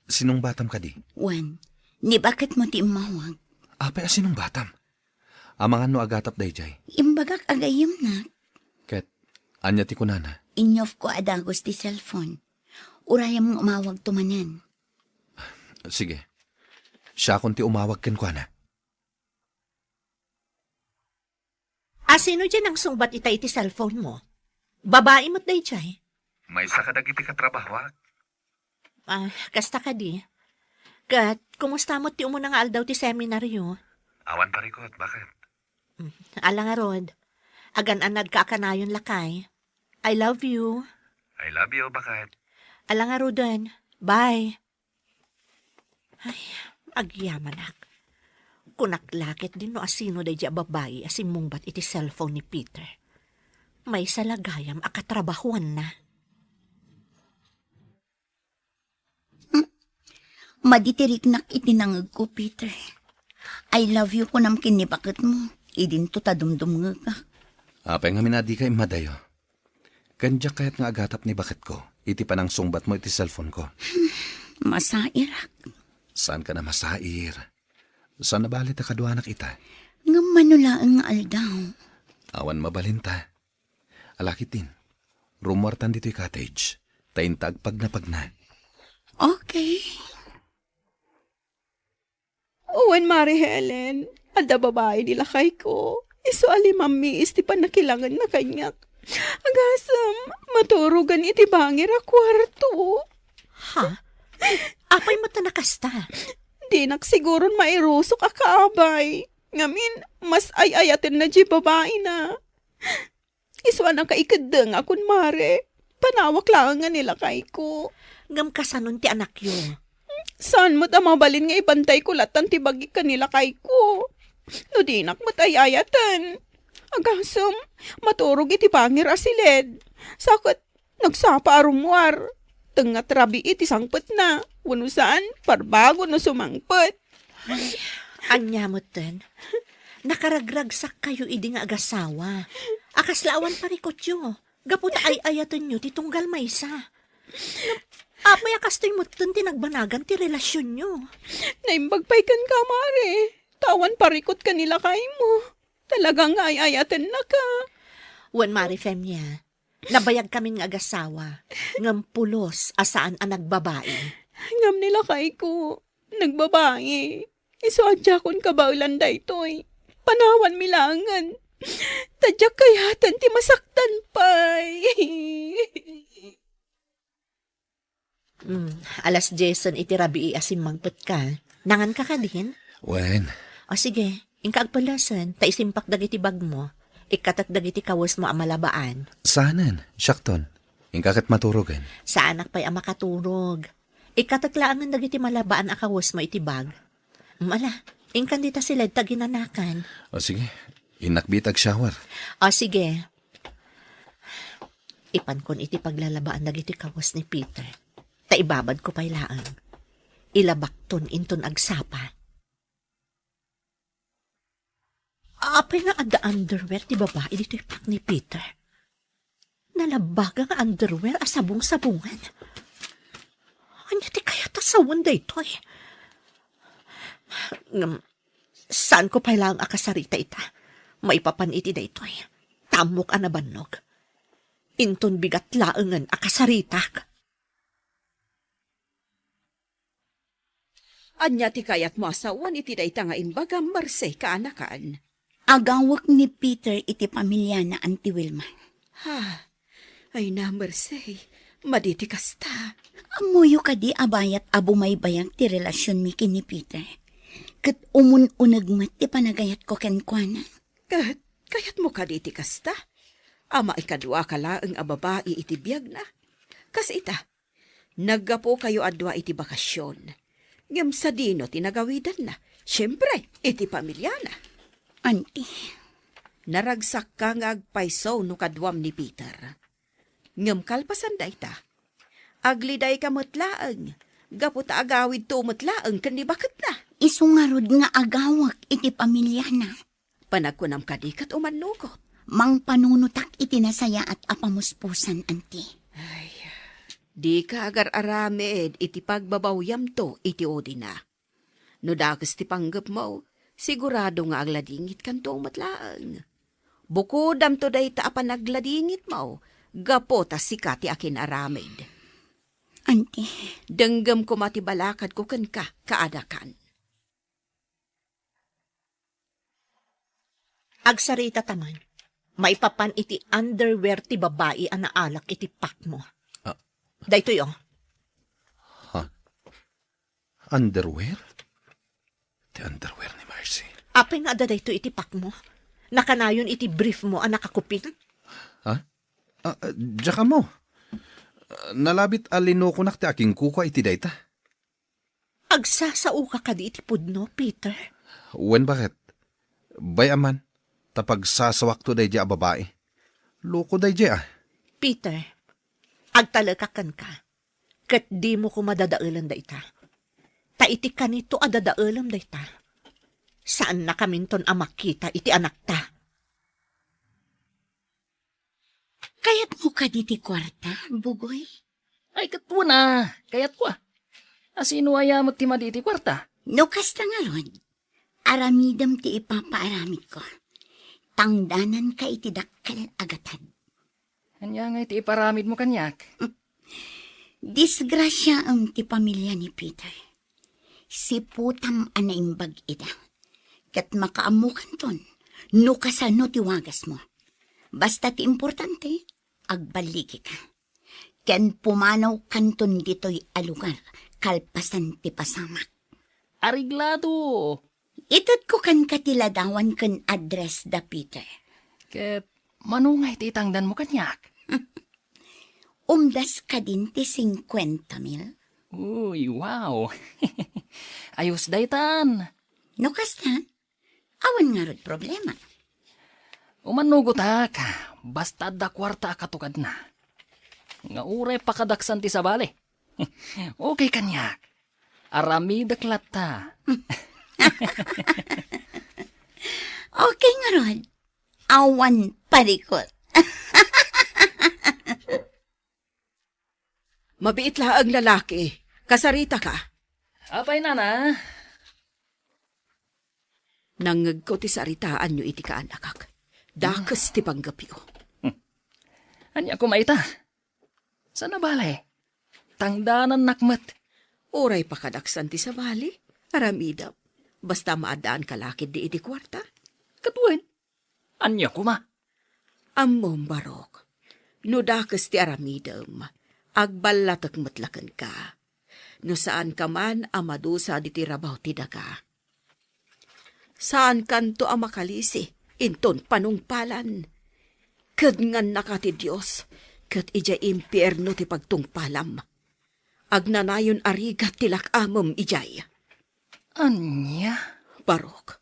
Sinungbatam kadi? Wen, ni baketmo ti immawag. Apay a sinungbatam? Amangan no agatap daydiay. Imbagak a gayyemnak. Ket, ania ti kunana? Inyofko a dagus ti cellphone. Urayem nga umawagto manen. Sige. Siakon ti umawag kenkuana. Asino diay nangsungbat ita iti cellphone mo? Babai met daydiay? Maysa kadagiti katrabahoak. Ah, kasta kadi. Ket, kumusta met ti umuna nga aldaw ti seminaryo? Awan parikut, baket? Mm, ala ngarud. Agan-annadka a kanayon, lakay. I love you. I love you, baket? Ala ngaruden. Bye. Ay, agyamanak. Kunak la ketdin no asino daydiay a babai a simmungbat iti cellphone ni Peter. Maysa la gayam a katrabahoanna. Hmm? Madi ti riknak iti nangngegko, Peter. I love you kunam ken ni baketmo. Idinto ta dumdumngegak. Apay ngamin a dika immadayo? Ken diak kayat nga agatap ni baketko iti panangsungbatmo iti cellphone ko. Masairak. Saanka a masair. Saan a bale ta kaduanak ita? Ngem mano laeng nga aldaw? Awan mabalinta. Ala ketdin, rummuartan ditoy cottage. Ta inta agpagnapagna. Okay. Wen, Mari Helen, adda babai ni lakayko. Isu a limammiis ti pannakilangenna kaniak. Agasem, maturogen iti bangir a kuarto. Ha? Apay met a nakasta? Dinak siguron mairusok a kaabay. Ngamin, mas ay-ayatenna diay babaina. Isu a nakaikeddeng a kunmare. Panawak laeng nga ni lakayko. Ngem kasanon ti anakyo? Saan met a mabalin nga ibantayko lattan ti bagik ken ni lakayko? No dinak met ay-ayaten. Agasem, maturog iti bangir a siled. Sa ket nagsapa a rummuar. Tengnga ti rabii ti sangpetna. Wenno saan, parbago no sumangpet. Ay, ania metten? Nakaragragsakkayo idi nga agasawa. A kasla awan parikutyo. Gapu ta ay-ayatenyo ti tunggal maysa. Apay a kastoy metten ti nagbanagan ti relasionyo? Naimbag pay kenka, Mare. Ta awan parikut ken ni lakaymo. Talaga nga ay-ayatennaka. Wen, Mare Femia, nabayagkamin nga agasawa, ngem pulos a saan a nagbabai. Ngem ni lakayko, nagbabai. Isu a diakon kabaelan daytoy. Panawanmi laengen. Ta diak kayaten ti masaktan pay. Hmm, alas diesen iti rabii a simmangpetka. Nanganka kadin? Wen. O sige, inka agpellesen, ta isimpak dagiti bagmo. Ikkatek dagiti kawesmo a malabaan. Saanen, siakton. Inka ket maturogen. Saanak pay a makaturog. Ikkatek laengen dagiti malabaan a kawesmo iti bag. Mm, ala, inkan dita siled ta ginanakan. O sige, innak bit ag-shower. O sige. Ipankon iti paglalabaan dagiti kawes ni Peter. Ta ibabadko pay laeng. Ilabakton inton agsapa. Apay nga adda underwear ti babai ditoy pak ni Peter? Nalabbaga nga underwear a sabong-sabongan. Ania ti kayat a sawen daytoy? Ngem, saanko pay laeng a kasarita ita. Maipapan iti daytoy, ta ammok a nabannog. Inton bigat laengen a kasaritak. Ania ti kayatmo a sawen iti dayta nga imbagam, Marse, kaanakan? Agawek ni Peter iti pamiliana, Auntie Wilma. Ha? Ay na, Marse, madi ti kasta. Ammoyo kadi a bayat a bumaybayag ti relasionmi ken ni Peter? Ket umun-uneg met ti panagayatko kenkuana. Ket kayatmo kadi ti kasta? A maikaduaka laeng a babai iti biagna. Kas ita, naggapukayo a dua iti bakasion. Ngem sadino ti nagawidanna? Siempre, iti pamiliana. Auntie. Naragsakka nga agpayso no kaduam ni Peter. Ngem kalpasan dayta, agledayka met laeng gapu ta agawidto met laeng ken ni baketna. Isu ngarud nga agawek iti pamiliana. Panagkunam kadi ket umannugot. Mangpanunotak iti nasayaat a pamuspusan, anti. Ay, dika agar-aramid iti pagbabawyamto iti udina. No dakes ti panggepmo, sigurado nga agladingitkanto met laeng. Bukodamto dayta a panagladingitmo, gapu ta sika ti akin-aramid. Anti. Denggem koma ti balakadko kenka, kaanakan. Agsarita ta man. Maipapan iti underwear ti babai a naalak iti pakmo. Ah. Daytoy, oh. Ha? Underwear? Ti underwear ni Mercy. Apay nga adda daytoy iti pakmo? Nakanayon iti brief mo a nakakuping? Ha? Ah, ah, diak ammo. Ah, nalabit a linukonak ti akinkukua iti dayta. Agsasaoka kadi iti pudno, Peter? Wen, baket? Bay-am man, ta pagsasawakto daydiay a babai. Loko daydiay, ah. Peter, agtalekak kenka, ket dimo koma dadaelen dayta. Ta iti kanito a dadaelem dayta, saannakaminton a makita iti anakta. Kayatmo kadi ti kuarta, Bugoy? Ay, ket wen a, kayatko a. A, sino aya met ti madi iti kuarta? No kasta ngarud, aramidem ti ipapaaramidko. Tangdananka iti dakkel a gatad. Ania ngay ti iparamidmo kaniak? Disgrasiaem ti pamilia ni Peter. Siputam a naimbag ida. Ket makaammokanton no kasano ti wagasmo. Basta ti importante, agballigika. Ken pumanawkanton ditoy a lugar kalpasan ti pasamak. Areglado! Itedko kenka ti ladawan ken address da Peter. Ket mano ngay ti itangdanmo kaniak? Umdas kadin ti singkuenta mil? Uy, wow! Ayos daytan! No kasta, awan ngarud problema. Umannugotak, basta adda kuarta a katukadna. Nga uray pakadaksan ti sabali. Okay kaniak. Aramidek latta. Okay ngarud. Awan parikut. Mabiit laeng lalaki. Kasaritaka. Apay, nana? Nangngegko ti saritaanyo iti kaanakak. Dakes ti panggepyo. Hmm. Ania koma ita? Saan a bale? Tangdanannak met. Uray pakadaksan ti sabali, aramidem. Basta maaddaanka la ketdi iti kuarta. Ket wen, ania koma? Ammom, Barok, no dakes ti aramidem, agballatek met la kenka. No saanka man a madusa diti rabaw ti daga. Saankanto a makalisi inton panungpalan. Kedngannaka ti Dios, ket idiay impierno ti pagtungpalam. Agnanayon a rigat ti lak-amem idiay. Ania? Barok,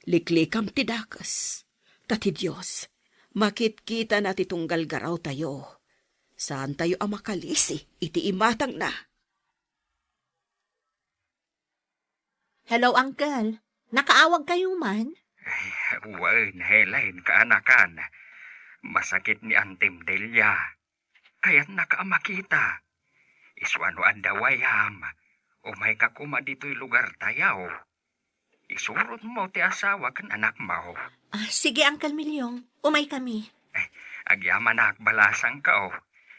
liklikam ti dakes, ta ti Dios, makitkitana ti tunggal garawtayo. Saantayo a makalisi iti imatangna. Hello, Uncle. Nakaawagkayo man? Ay, wen, Helen, kaanakan. Masakit ni Antim Delia. Kayatnaka a makita. Isu a no adda wayam, umayka koma ditoy lugartayo. Isurotmo ti asawa ken anakmo. Ah, sige, Uncle Milyong. Umaykami. Ay, agyamanak, balasangko.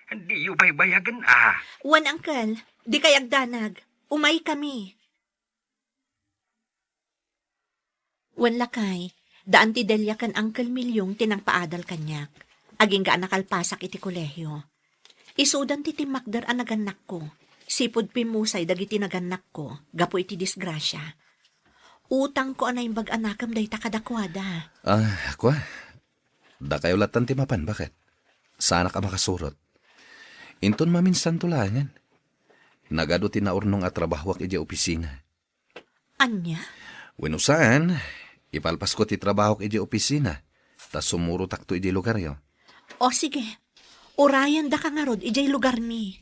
Diyo baybayagen a. Wen, Uncle. Dikay agdanag. Umaykami. Wen, lakay, da Anti Delia ken Uncle Milyong ti nangpaadal kaniak. Agingga a nakalpasak iti kolehio. Isudan ti timmakder a nagannakko. Sipud pimmusay dagiti nagannakko gapu iti disgrasia. Utangko a naimbag a nakem dayta kadakuada. Ah, kua. Dakayo lattan ti mapan, baket? Saanak a makasurot. Inton maminsanto laengen. Nagadu ti naurnong a trabahoak idiay opisina. Ania? Wenno saan, ipalpasko ti trabahok idiay opisina, ta sumurotakto idiay lugaryo. O, sige. Urayendaka ngarud idiay lugarmi.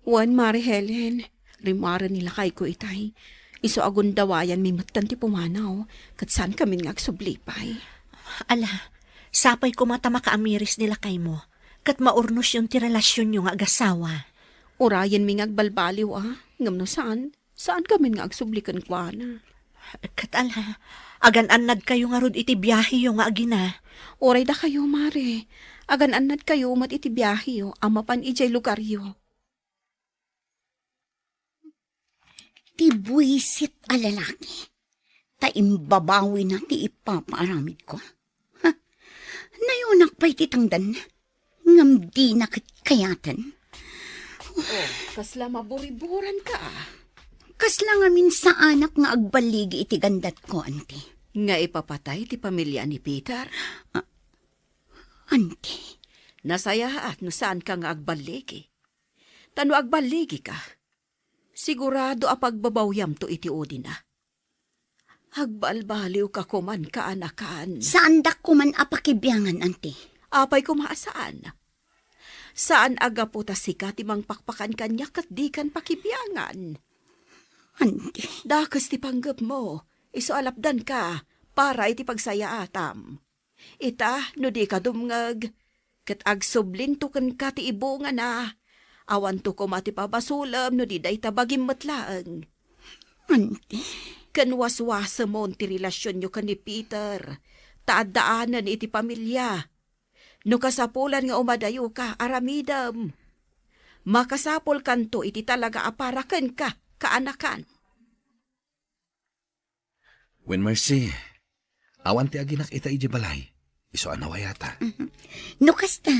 Wen, Mare Helen, rimmuaren ni lakayko itay. Isu a gundawayanmi metten ti pumanaw, ket saankamin nga agsubli pay. Ala, sapay koma ta makaamiris ni lakaymo, ket maurnosyon ti relasionyo nga agasawa. Urayenmi nga agbalbaliw a, ngem no saan, saankamin nga agsubli kenkuana. Ket ala, agan-annadkayo ngarud iti biaheyo nga agina. Uray dakayo, Mare, agan-annadkayo met iti biaheyo a mapan idiay lugaryo. Ti buisit a lalaki, ta imbabawina ti ipapaaramidko. Ha? Nayunak pay ti tangdanna, ngem dina ket kayaten. Oh, kasla maburiburanka. Kasla ngamin saanak nga agballigi iti gandatko, anti. Nga ipapatay ti pamilia ni Peter? Ah, anti. Nasayaat no saanka nga agballigi. Ta no agballigika, sigurado a pagbabawiamto iti udina. Agbalbaliwka koman, kaanakan. Saandak koman a pakibiangan, anti. Apay koma a saan? Saan a gapu ta sika ti mangpakpakan kaniak ket dikan pakibiangan. Anti. Dakes ti panggepmo, isu a lapdanka para iti pagsayaatam. Ita, no dika dumngeg, ket agsublinto kenka ti ibungana, awanto koma ti pabasolem no di dayta bagim met laeng. Anti. Ken waswasemon ti relasionyo ken ni Peter, ta addaanen iti pamilia. No kasapulan nga umadayoka, aramidem. Makasapulkanto iti talaga a para kenka, kaanakan. Wen, Mercy, awan ti aginak ita idiay balay. Isu a nawayata. Mhm. No kasta,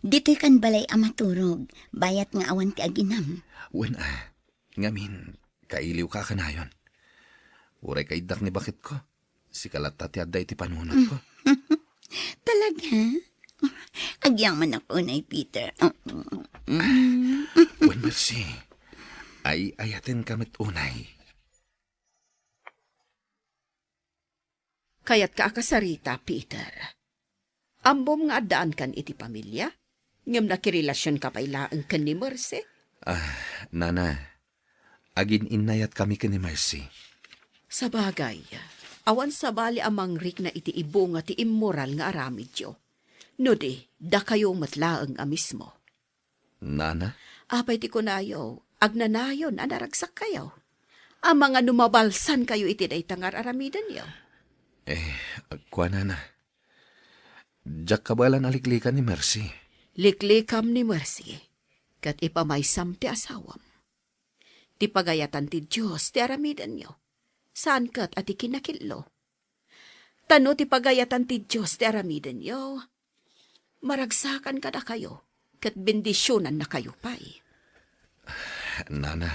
ditoykan balay a maturog, bayat nga awan ti aginam. Wen a, ngamin, kailiwka a kanayon. Uray kaiddak ni baketko, sika latta ti adda iti panunotko. Talaga? Agyamanak unay, Peter. Mm. Wen, Mercy, ay-ayatenka met unay. Kayatka a kasarita, Peter. Ammom nga addaankan iti pamilia, ngem nakirelasionka pay laeng ken ni Mercy? Ah, Nana, agin-innayatkami ken ni Mercy. Sabagay, awan sabali a mangrikna iti ibunga ti immoral nga aramidyo, no di, dakayo met laeng a mismo. Nana? Apay ti kunayo, agnanayon a naragsakkayo? Amangan no mabalsankayo iti dayta nga ar-aramidenyo? Eh, kuanana, diak kabaelan a liklikan ni Mercy. Liklikam ni Mercy, ket ipamaysam ti asawam. Ti pagayatan ti Dios ti aramidenyo, saan ket a ti kinakillo. Ta no ti pagayatan ti Dios ti aramidenyo, maragsakan kadakayo, ket bendisionannakayo pay. Nana.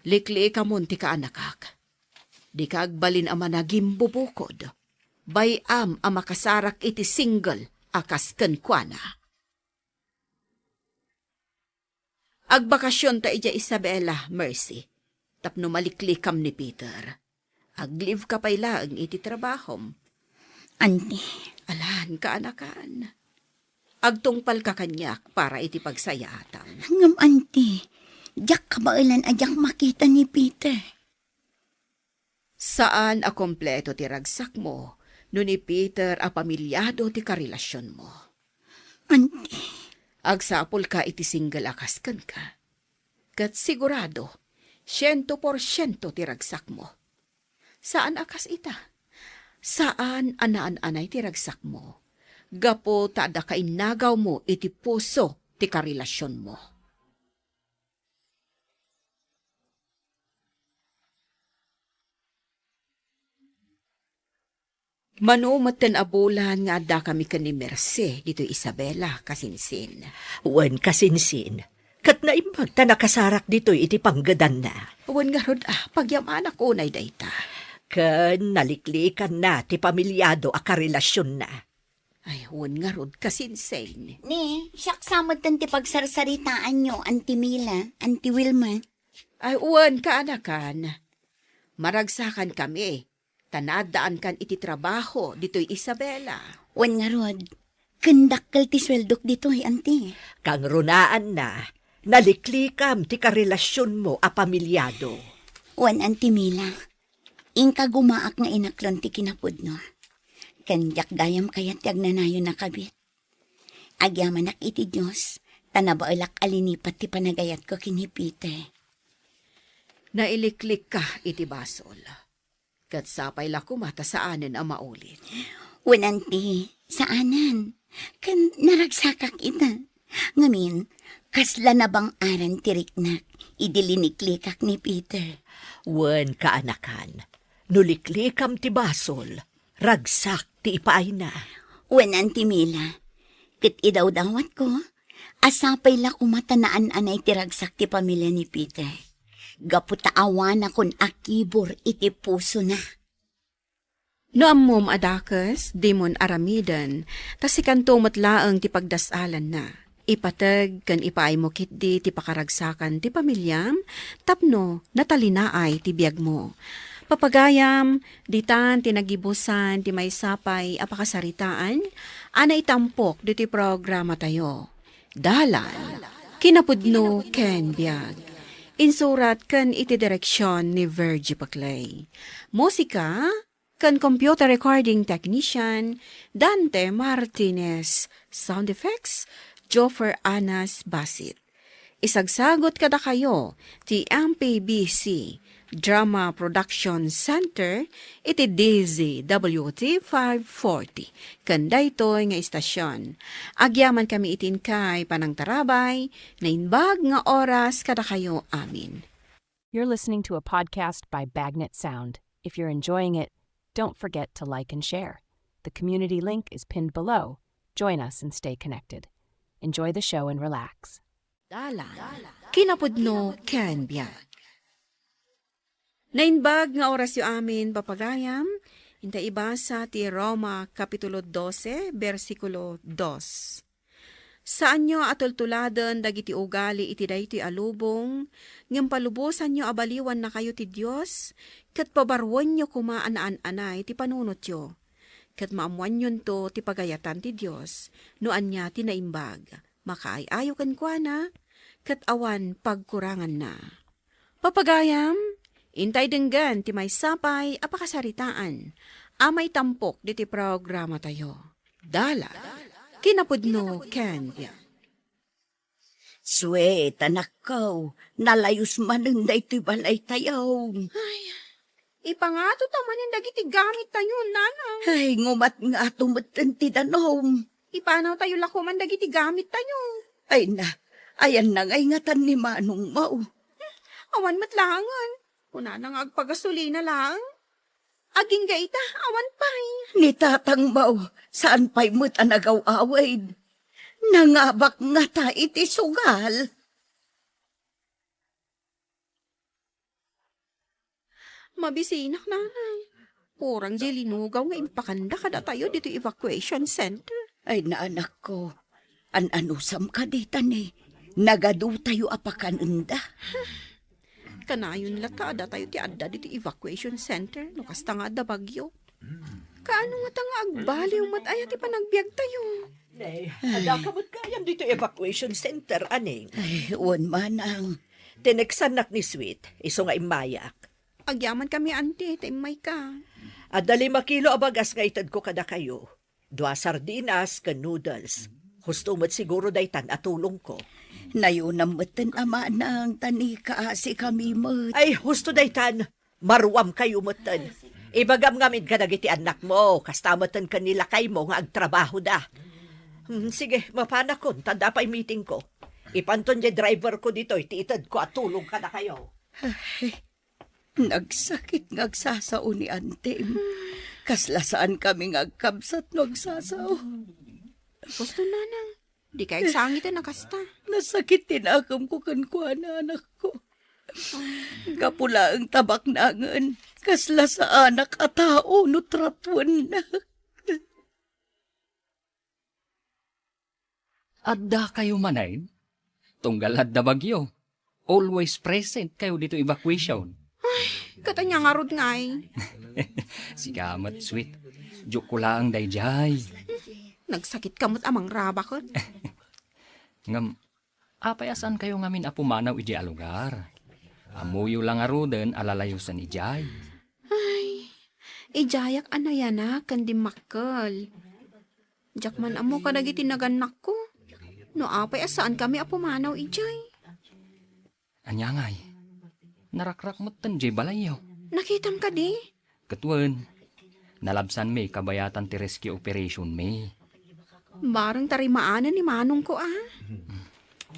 Liklikamon ti kaanakak. Dika agbalin a managimbubukod. Bay-am a makasarak iti single a kas kenkuana. Agbakasionta idiay Isabela, Mercy, tapno maliklikam ni Peter. Aglibka pay laeng iti trabahom. Anti. Alan, kaanakan. Agtungpalka kaniak para iti pagsayaatam. Ngem, anti, diak kabaelan a diak makita ni Peter. Saan a kompleto ti ragsakmo no ni Peter a pamiliado ti karelasionmo. Anti. Agsapulka iti single a kas kenka. Ket sigurado, siento porsiento ti ragsakmo. Saan a kas ita. Saan a naan-anay ti ragsakmo. Gapu ta adda kainnagawmo iti puso ti karelasionmo. Mano metten a bulan nga addakami ken ni Mercy ditoy Isabela, kasinsin. Wen, kasinsin. Ket naimbag ta nakasarak ditoy iti panggedanna. Wen ngarud, ah, pagyamanak unay dayta. Ken naliklikanna ti pamiliado a karelasionna. Ay, wen ngarud, kasinsin. Ni, siak sa metten ti pagsarsaritaanyo, Auntie Mila, Auntie Wilma. Ay, wen, kaanakan. Maragsakankami, ta naaddaankan iti trabaho ditoy Isabela. Wen ngarud, ken dakkel ti sueldok ditoy, Auntie. Kangrunaanna, Naliklikam ti karelasionmo a pamiliado. Wen, Auntie Mila, inka gumaak nga inaklon ti kinapudno. Ken diak gayam kayat ti agnanayon a kabit. Agyamanak iti Dios, ta nabaelak a linipat ti panagayatko ken ni Peter. Nailiklikka iti basol. Ket sapay la koma ta saanen a maulit. Wen, Auntie, saanen. Ken naragsakak ita. Ngamin, kasla nabang-aran ti riknak idi liniklikak ni Peter. Wen, kaanakan, no liklikam ti basol, ragsak ti ipaayna. Wen, Auntie Mila, ket idawdawatko, a sapay la koma ta naan-anay ti ragsak ti pamilia ni Peter. Gapu ta awanakon a kibur iti pusona. No ammom a dakes, dimon aramiden, ta sikanto met laeng ti pagdas-alanna. Ipateg ken ipaaymo ketdi ti pakaragsakan ti pamiliam tapno natalinaay ti biagmo. Papagayam, ditan ti nagibusan ti maysa pay a pakasaritaan a naitampok ditoy programatayo. Dalan, kinapudno ken biag. Insurat ken iti direksion ni Virgie Paclay. Musika ken computer recording technician, Dante Martinez. Sound effects, Joffer Anas Basit. Isagsagut kadakayo ti M P B C Drama Production Center iti D Z W T five forty, ken daytoy nga istasyon. Agyamankami iti inkay panangtarabay, naimbag nga oras kadakayo amin. You're listening to a podcast by Bagnet Sound. If you're enjoying it, don't forget to like and share. The community link is pinned below. Join us and stay connected. Enjoy the show and relax. Dalan, kinapudno ken biag. Naimbag nga orasyo amin, papagayam, inta ibasa ti Roma Kapitulo dose, bersikulo dos. Saanyo a tultuladen dagiti ugali iti daytoy a lubong, ngem palubosanyo a baliwannakayo ti Dios, ket pabaruenyo koma a naan-anay ti panunotyo. Ket maammoanyonto ti pagayatan ti Dios no ania ti naimbag. Makaay-ayo kenkuana, ket awan pagkuranganna. Papagayam, intay denggen ti maysa pay a pakasaritaan a maitampok ditoy programatayo. Dalan, kinapudno ken biag. Sweet, anakko, nalayus manen daytoy balaytayo. Ay, ipangato ta manen dagiti gamittayo, nanang. Ay, ngumatngato metten ti danum. Ipanawtayo la koma dagiti gamittayo. Ay na, ayanna ngay ngatan ni manongmo? Awan met laengen. Kunana nga agpagasolina laeng. Agingga ita, awan pay. Ni tatangmo, saan pay met a nagaw-awid. Nangabak ngata iti sugal. Mabisinak, nanay. Kurang diay linugaw nga impakanda kadatayo ditoy evacuation center. Ay, anakko, an-anusam kadi ta ni, nagadutayo a pakanenda. Kanayon la ta adda tayo ti adda ditoy evacuation center no kasta nga adda bagyo. Kaano ngata nga agbaliw met aya ti panagbiagtayo? Nay, adda ka met gayam ditoy evacuation center, aning? Ay, wen, manang. Tineksannak ni Sweet, isu nga immayak. Agyamankami, anti, ta immayka. Adda lima kilo a bagas nga itedko kadakayo. Dua sardinas ken noodles. Husto met siguro daytan a tulongko. Nayunam metten a manang, ta ni kaasikami met. Ay, husto daytan. Maruamkayo metten. Ibagam ngamin kadagiti annakmo, kasta metten ken ni lakaymo nga agtrabahoda. Hmm, sige, mapanakon, ta adda pay meetingko. Ipanton diay driverko ditoy ti itedko a tulong kadakayo. Ay, nagsakit nga agsasao ni antim. Kasla saankami nga agkabsat no agsasao. Husto, nanang. Dika agsangiten a kasta. Nasakit ti nakemko kenkuana, anakko. Gapu laeng ta baknangen, kasla saanak a tao no tratuenna. Addakayo manen? Tunggal adda bagyo, always present kayo ditoy evacuation. Ay, ket ania ngarud ngay? Sika met, Sweet. Joke ko laeng daydiay. Nagsakit ka met a mangraba ket. Ngem, Apay a saankayo ngamin a pumanaw idiay a lugar? Ammoyo la ngaruden a lalayosen idiay. Ay, idiayak a nayanak ken dimmakkel. Diak man ammo kadagiti nagannakko. No apay a saankami a pumanaw idiay. Ania ngay? Narakrak metten diay balayyo. Nakitam kadi? Ket wen, nalabsanmi kabayatan ti rescue operationmi. Bareng tarimaanen ni manongko a.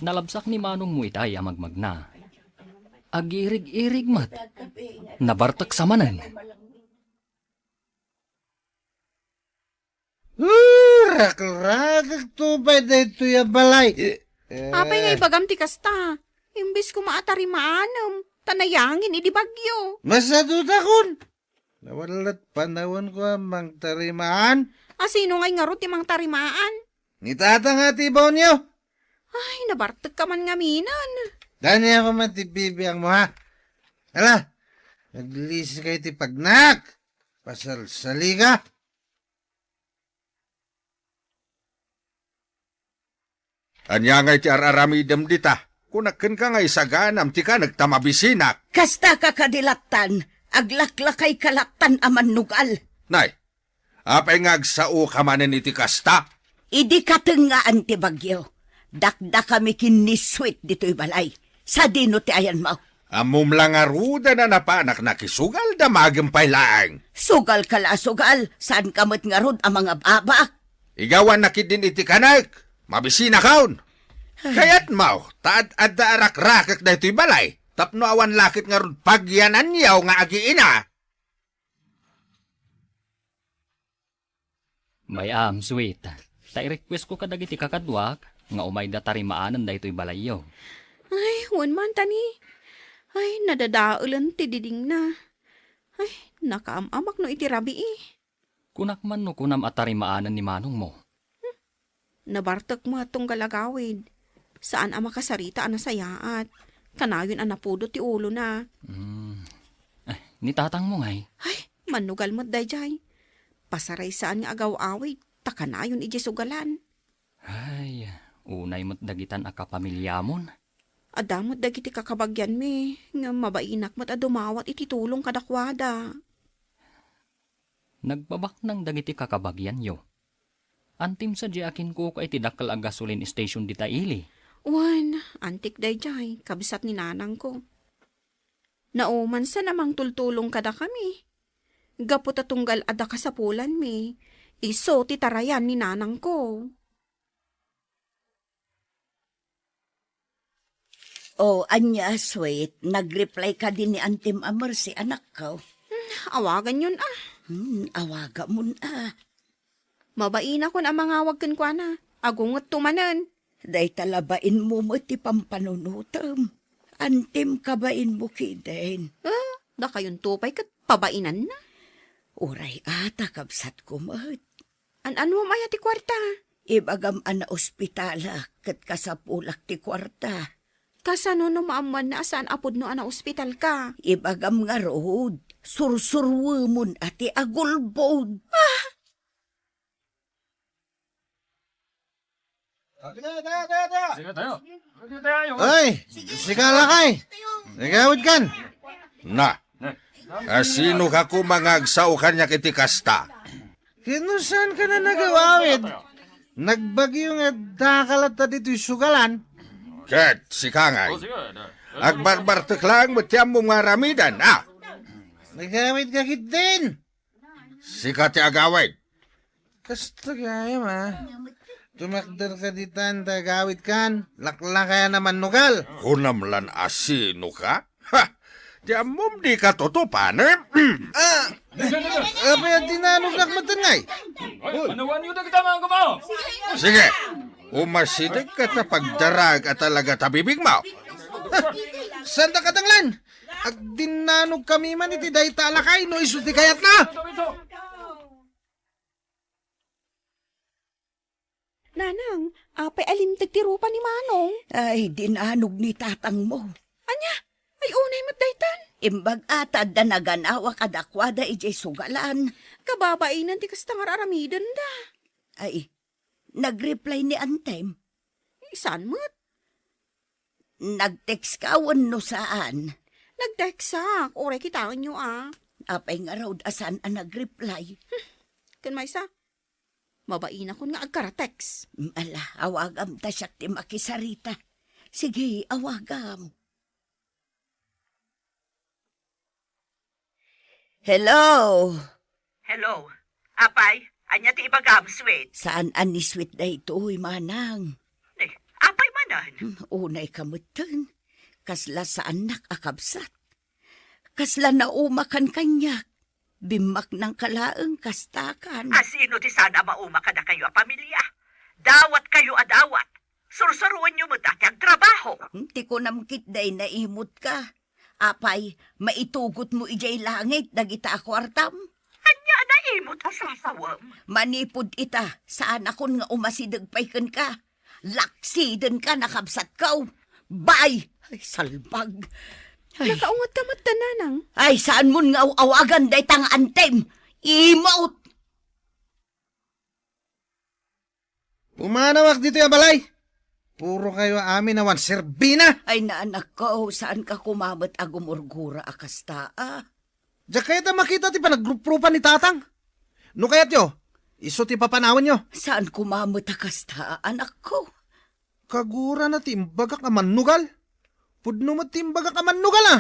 Nalabsak ni manongmo itay a magmagna. Agirig-irig met. Nabartek sa manen. Raklrakek to pay daytoy a balay. Apay nga ibagam ti kasta? Imbes koma a tarimaanem, ta nayangin idi bagyo. Masadutakon. Nawalat panawanko a mangtarimaan. A sino ngay ngarud ti mangtarimaan? Ni tata nga ti ibaonyo. Ay, nabartek ka man ngaminen. Dani ako man ti bibiangmo, ha? Ala, naglisi kayo ti pagnak. Pasalsali ka. Ania ngay ti ar-aramidem dita? Kunak kenka nga isaganam ti kanek ta mabisinak. Kasta ka kadi lattan, aglaklakay ka lattan a mannugal. Nay, apay nga agsao ka manen iti kasta? Idi katengngaan ti bagyo, dakdakami ken ni Sweet ditoy balay. Sadino ti ayanmo? Ammom la ngaruden a napanak nakisugal, damagem pay laeng. Sugal ka la a sugal, saan ka met ngarud a mangab-abak. Igawannak idin iti kanek, mabisinakon. Kayatmo, ta ad-adda a rakrakek daytoy balay, tapno awan la ket ngarud pagyananyo nga agiina. May-am, Sweet. Ta i-request ko kadagiti kakaduak nga umayda tarimaanen daytoy balayyo. Ay, wen man, tani. Ay, nadadaelen ti didingna. Ay, nakaam-amak no iti rabii. Kunak man no kunam a tarimaanen ni manongmo. Nabartek met tunggal agawid. Saan a makasarita a nasayaat. Kanayon a napudot ti ulona. Hmm. Eh, ni tatangmo ngay? Ay, mannugal met daydiay. Pasaraysaanna nga agaw-awid, ta kanayon idiay sugalan. Ay, unay met dagitan a kapamiliamon. Adda met dagiti kakabagianmi, ngem mabainak met a dumawat iti tulong kadakuada. Nagbabaknang dagiti kakabagianyo. Antim sadiay a kinkukuak iti dakkel a gasoline station dita ili. Wen, antik daydiay, kabsat ni nanangko. Naumansan a mangtultulong kadakami. Gapu ta tunggal adda kasapulanmi, isu ti tarayan ni nanangko. O, ania, Sweet? Nag-reply kadi ni Antim a Mercy, anakko? Hmm, awaganyon a. Hmm, awagamon a. Mabainakon a mangawag kenkuana. Agungetto manen. Dayta la bainmo met ti pampanunotem. Antim ka bainmo kiden. Ah, dakayonto pay ket pabainanna. Uray a ta kabsatko met. An-anuam aya ti kuarta? Ibagam a naospitalak ket kasapulak ti kuarta. Kasano no maammoanna a saan a pudno a naospitalka? Ibagam ngarud, sursuruemon a ti agulbod. Ah! Oy, sika lakay. Nagawid kan. Na, asino ka koma nga agsao kaniak iti kasta? Ken no saan ka na nagawawid? Nagbagyo nga adda ka latta ditoy sugalan. Ket sika ngay, agbarbartek laeng met ti ammom nga aramiden, a? Nagawid ka ketdin. Sika ti agawid. Kasta gayam, a. Tumakder ka ditan ta agawid kan. Laklakay a mannugal. Kunam lan a sino ka? Ha! Ti ammom dika tutupan, eh? Ah! Apay a dinanognak metten ngay? Ay, panawanyo dagita nga agama! Sige, umasideg ka ta pagdaraag a talaga ta bibigmo. Ha! Saan da kadanglan? Agdinnanogkami man iti dayta a lakay no isu ti kayatna. Nanang, apay a limteg ti rupa ni Manong? Ay, dinanog ni tatangmo. Ania? Ay, unay met daytan. Imbag a ta adda naganawa kadakuada idiay sugalan. Kababainen ti kasta nga ar-aramidenda. Ay, nag-reply ni Antem. Saan met? Nag-text ka wenno saan? Nag-textak. Uray kitaenyo a. Apay ngarud a saan a nag-reply? Ken maysa, mabainakon nga agkara-text. Mm, ala, awagam ta siak ti makisarita. Sige, awagam. Hello? Hello. Apay, ania ti ibagam, sweet? Saan a ni sweet daytoy, manang? Eh, apay manen? Hmm, unay ka metten. Kasla saannak a kabsat. Kasla naumakan kaniak. Bimmaknangka laeng kastakan. A sino ti saan a mauma kadakayo a pamilia? Dawatkayo a dawat. Sursuroenyo met a ti agtrabaho. Hmm, ti kunam ketdi naimut ka. Apay, maitugot mo idiay langit dagita a kuartam? Ania a naimut a sasawem? Manipud ita, saanakon nga umasideg pay kenka. Laksidenka, nakabsatko. Bay! Ay, salbag. Ay. Nakaungatka met, nanang. Ay, saanmon nga aw-awagan dayta nga antim? Imot! Pumanawak ditoy a balay. Puro kayo amin awan serbina. Ay, naanakko, saanka koma met a gumurgura a kasta, a? Diak kayat a makita ti panagruprupan ni Tatang. No kayatyo, isu ti papanawanyo. Saan koma met a kasta, anakko? Kagurana ti imbagak a mannugal. Pudno met ti imbagak a mannugal, a.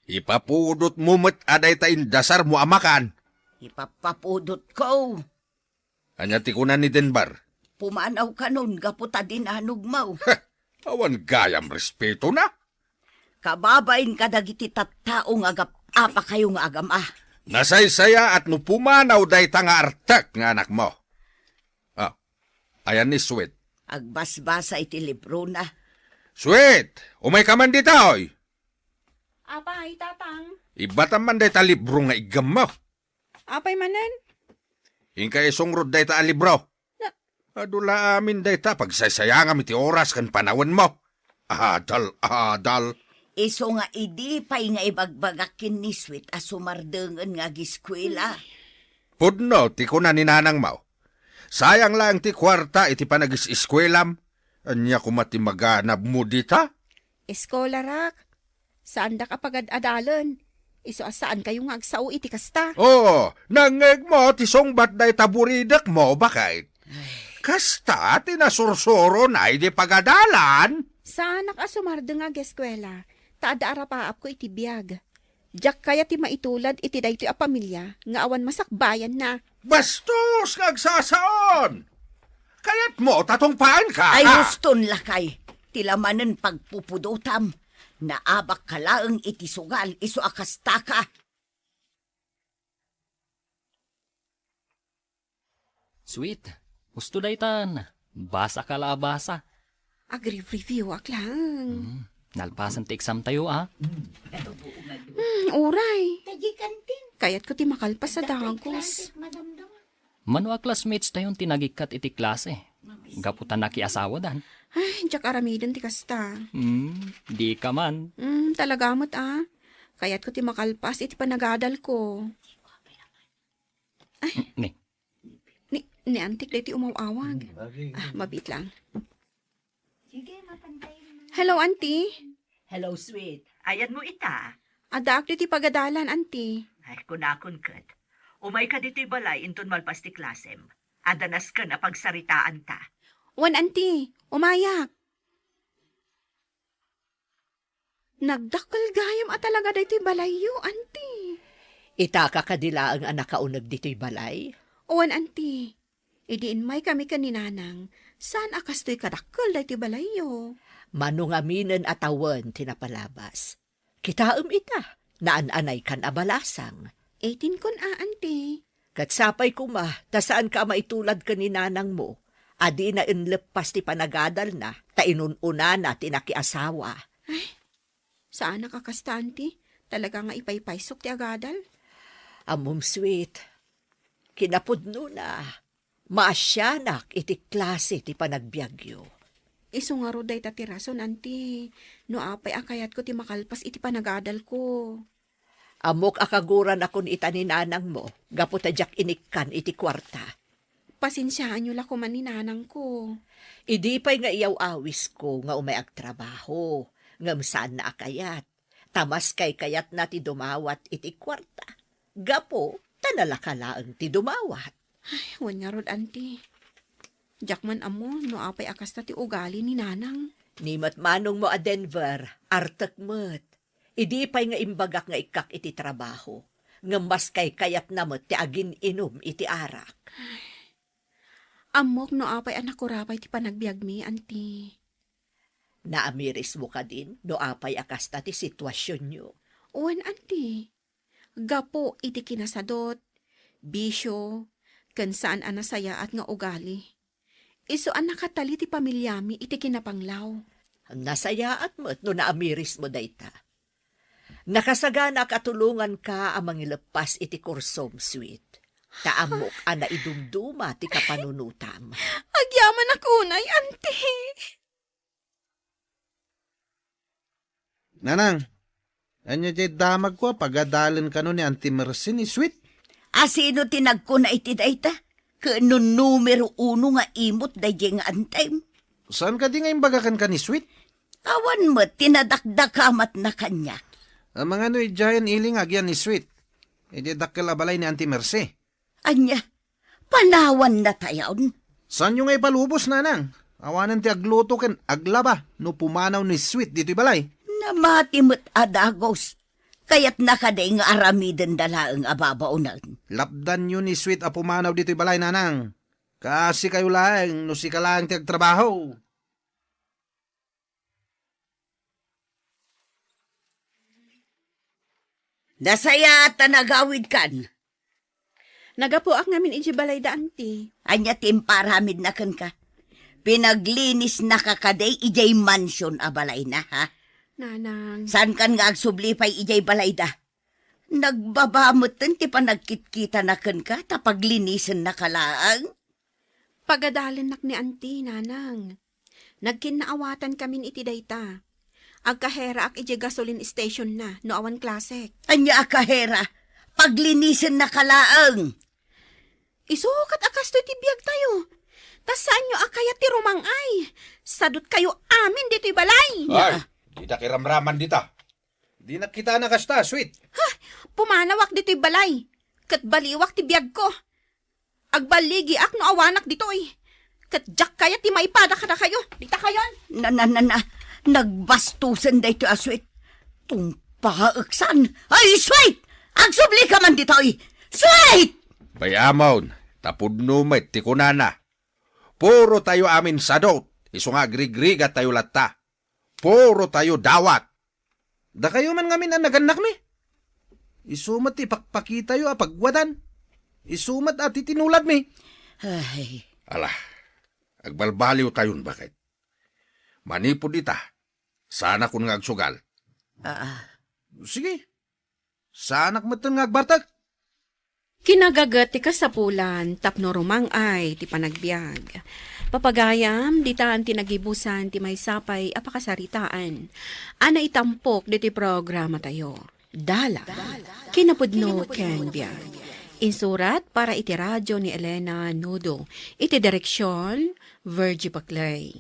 Ipapudotmo met a dayta indasarmo a makan. Ipapapudotko. Ania ti kuna ni Denbar? Pumanaw kanon gapu ta dinanogmo. Heh, awan gayam respetona. Kababain kadagiti tattao nga agap-apakayo nga agama. Nasaysayaat no pumanaw dayta nga artek nga anakmo. Ah, ayan ni Sweet. Agbasbasa iti librona. Sweet, umayka man ditoy. Apay, Tatang? Ibbatam man dayta libro nga iggammo. Apay manen? Inka isungrod dayta a libro. Na- Adu la amin dayta pagsaysayangam iti oras ken panawenmo. Adal, adal. Isu nga idi pay nga ibagbagak ken ni Sweet a sumardengen nga agiskuela. Pudno ti kuna ni nanangmo. Sayang laeng ti kuarta iti panagis-iskuelam. Ania koma ti maganabmo dita? Eskolarak. Saandak a pagad-adalen. Isu a saankayo nga agsao iti kasta. Oo, nangngegmo ti sungbat dayta buridekmo, baket. Ay. Kasta ti nasursurona idi pagadalan. Saanak a sumardeng nga ageskuela, ta adda a rapaapko iti biag. Diak kayat ti maitulad iti daytoy a pamilia nga awan masakbayanna. Bastos nga agsasaon! Kayatmo ta tungpaenka, Ay, ha? Huston, lakay. Ti la manen pagpupudotam. Naabakka laeng iti sugal, isu a kastaka. Sweet, husto daytan. Basaka la a basa. Agre-review-ak laeng. Hmm, nalpasen ti exam tayo, a. Hmm, uray. Kayatko ti makalpas a dagos. Mano a classmates tayon ti nagikkat iti klase? Gapu ta nakiasawadan. Ay, diak aramiden ti kasta. Hmm, dika man. Hmm, talaga met, a. Kayatko ti makalpas iti panagadalko. Ay. Ni. Ni, ni Antik daytoy umaw-awag. Hmm, okay. Ah, mabiit lang. Sige, mapantayin mo. Hello, Auntie. Hello, sweet. Ayanmo ita? Addaak ditoy pagadalan, Auntie. Ay, kunakon ket. Umayka ditoy balay inton malpas ti klasem. Adda nasken a pagsaritaanta. Wen, Auntie. Umayak. Nagdakkel gayam a talaga daytoy balayyo, Auntie. Itaka kadi laeng a nakauneg ditoy balay? Wen, Auntie. Idi immaykami ken ni Nanang, saan a kastoy kadakkel daytoy balayyo. Mano ngaminen a tawen ti napalabas. Kitaem ita, naan-anaykan a balasang. Eighteen kon a, Auntie. Ket sapay koma, ta saanka a maitulad ken ni nanangmo, a dina inleppas ti panagadalna, ta inun-unana ti nakiasawa. Ay, saanak a kasta, Auntie. Talaga nga ipaypaysok ti agadal. Ammom, sweet. Kinapudnona, maasianak iti klase ti panagbiagyo. Isu ngarud dayta ti rason, Auntie, no apay a kayatko ti makalpas iti panagadalko. Ammok a kaguranakon ita ni nanangmo gapu ta diak inikkan iti kuarta. Pasensiaanyo la koman ni nanangko. Idi pay nga iyaw-awisko nga umay agtrabaho, ngem saanna a kayat, ta maskay kayatna ti dumawat iti kuarta, gapu ta nalaka laeng ti dumawat. Ay, wen ngarud, Auntie. Diak man ammo no apay a kasta ti ugali ni Nanang. Ni met manongmo a Denver, artek met. Idi pay nga imbagak nga ikkak iti trabaho, ngem maskay kayatna met ti agin-inum iti arak. Ammok no apay a nakurapay ti panagbiagmi, Auntie. Naamirismo kadin no apay a kasta ti situasionyo? Wen, Auntie. Gapu iti kinasadot, bisio, ken saan a nasayaat nga ugali. Isu a nakatali ti pamiliami iti kinapanglaw. Nasayaat met no naamirismo dayta. Nakasaganaak a tulonganka a mangileppas iti kursom, Sweet. Ta ammok a naidumduma ti kapanunotam. Agyamanak unay, Auntie. Nanang, ania diay damagko a pagadalen kano ni Auntie Mercy ni Sweet? A sino ti nagkuna iti dayta? Ket no numero uno nga imot daydiay nga antem? Saan kadi nga imbaga kenka ni Sweet? Awan met ti nadakdakamatna kaniak. Amangan no idiayen ili nga agyan ni Sweet. Idiay dakkel a balay ni Auntie Mercy. Ania, panawanna tayon? Saanyo nga ipalubos, Nanang? Awanen ti agluto ken aglaba no pumanaw ni Sweet ditoy balay. Namati met a dagus. Kayatna kadi nga aramidenda laeng a babaonen? Lapdanyo ni Sweet a pumanaw ditoy balay, Nanang. Kaasikayo laeng no sika laeng ti agtrabaho. Nasayaat a nagawidkan. Nagapuak ngamin idiay balayda, Auntie. Ania ti imparamidna kenka? Pinaglinisnaka kadi idiay mansion a balayna, ha? Nanang. Saankan nga agsubli pay idiay balayda? Nagbaba metten ti panagkitkitana kenka ta paglinisen naka laeng. Pagadalennak ni Auntie, Nanang. Nagkinnaawatan kamin iti dayta. Agkaheraak idiay gasoline station na no awan klasek. Ania a kahera? Paglinisen naka laeng. Isu ket a kastoy ti biagtayo. Ta saanyo a kayat ti rumang-ay. Sadutkayo amin ditoy balay. Ay, didak iramraman dita. Dinak kitana kasta, Sweet. Ha? Pumanawak ditoy balay. Ket baliwak ti biagko. Agballigiak no awanak ditoy. Ket diak kayat ti maipada kadakayo. Dita kayon. Na, na, na, na. Nagbastusen daytoy a Sweet. Tumpaek san. Ay, Sweet! Agsublika man ditoy. Sweet! Bay-amon, ta pudno met ti kunana. Puro tayo amin sadot, isu nga agrigrigatayo latta. Puro tayo dawat. Dakayo man ngamin a nagannakmi. Isu met ti ipakpakitayo a pagwadan. Isu met a titinuladmi. Ay. Ala, agbalbaliw tayon, baket. Manipud ita, saanakon nga agsugal. Ah, ah. Sige. Saanak metten nga agbartek. Kinagaget ti kasapulan tapno rumang-ay ti panagbiag. Papagayam, ditan ti nagibusan ti maysa pay a pakasaritaan a naitampok ditoy programatayo. Dalan, kinapudno ken biag. Insurat para iti radio ni Elena Nudo. Iti direksion, Virgie Paclay.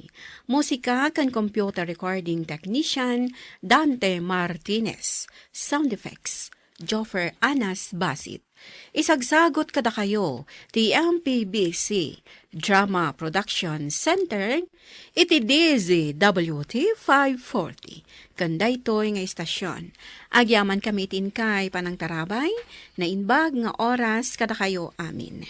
Musika ken computer recording technician, Dante Martinez. Sound effects, Joffer Anas Basit. Isagsagot kadakayo ti M P B C Drama Production Center iti D Z W T five forty. Ken daytoy nga istasyon, agyamankami iti inkay panangtarabay, naimbag nga oras kadakayo amin.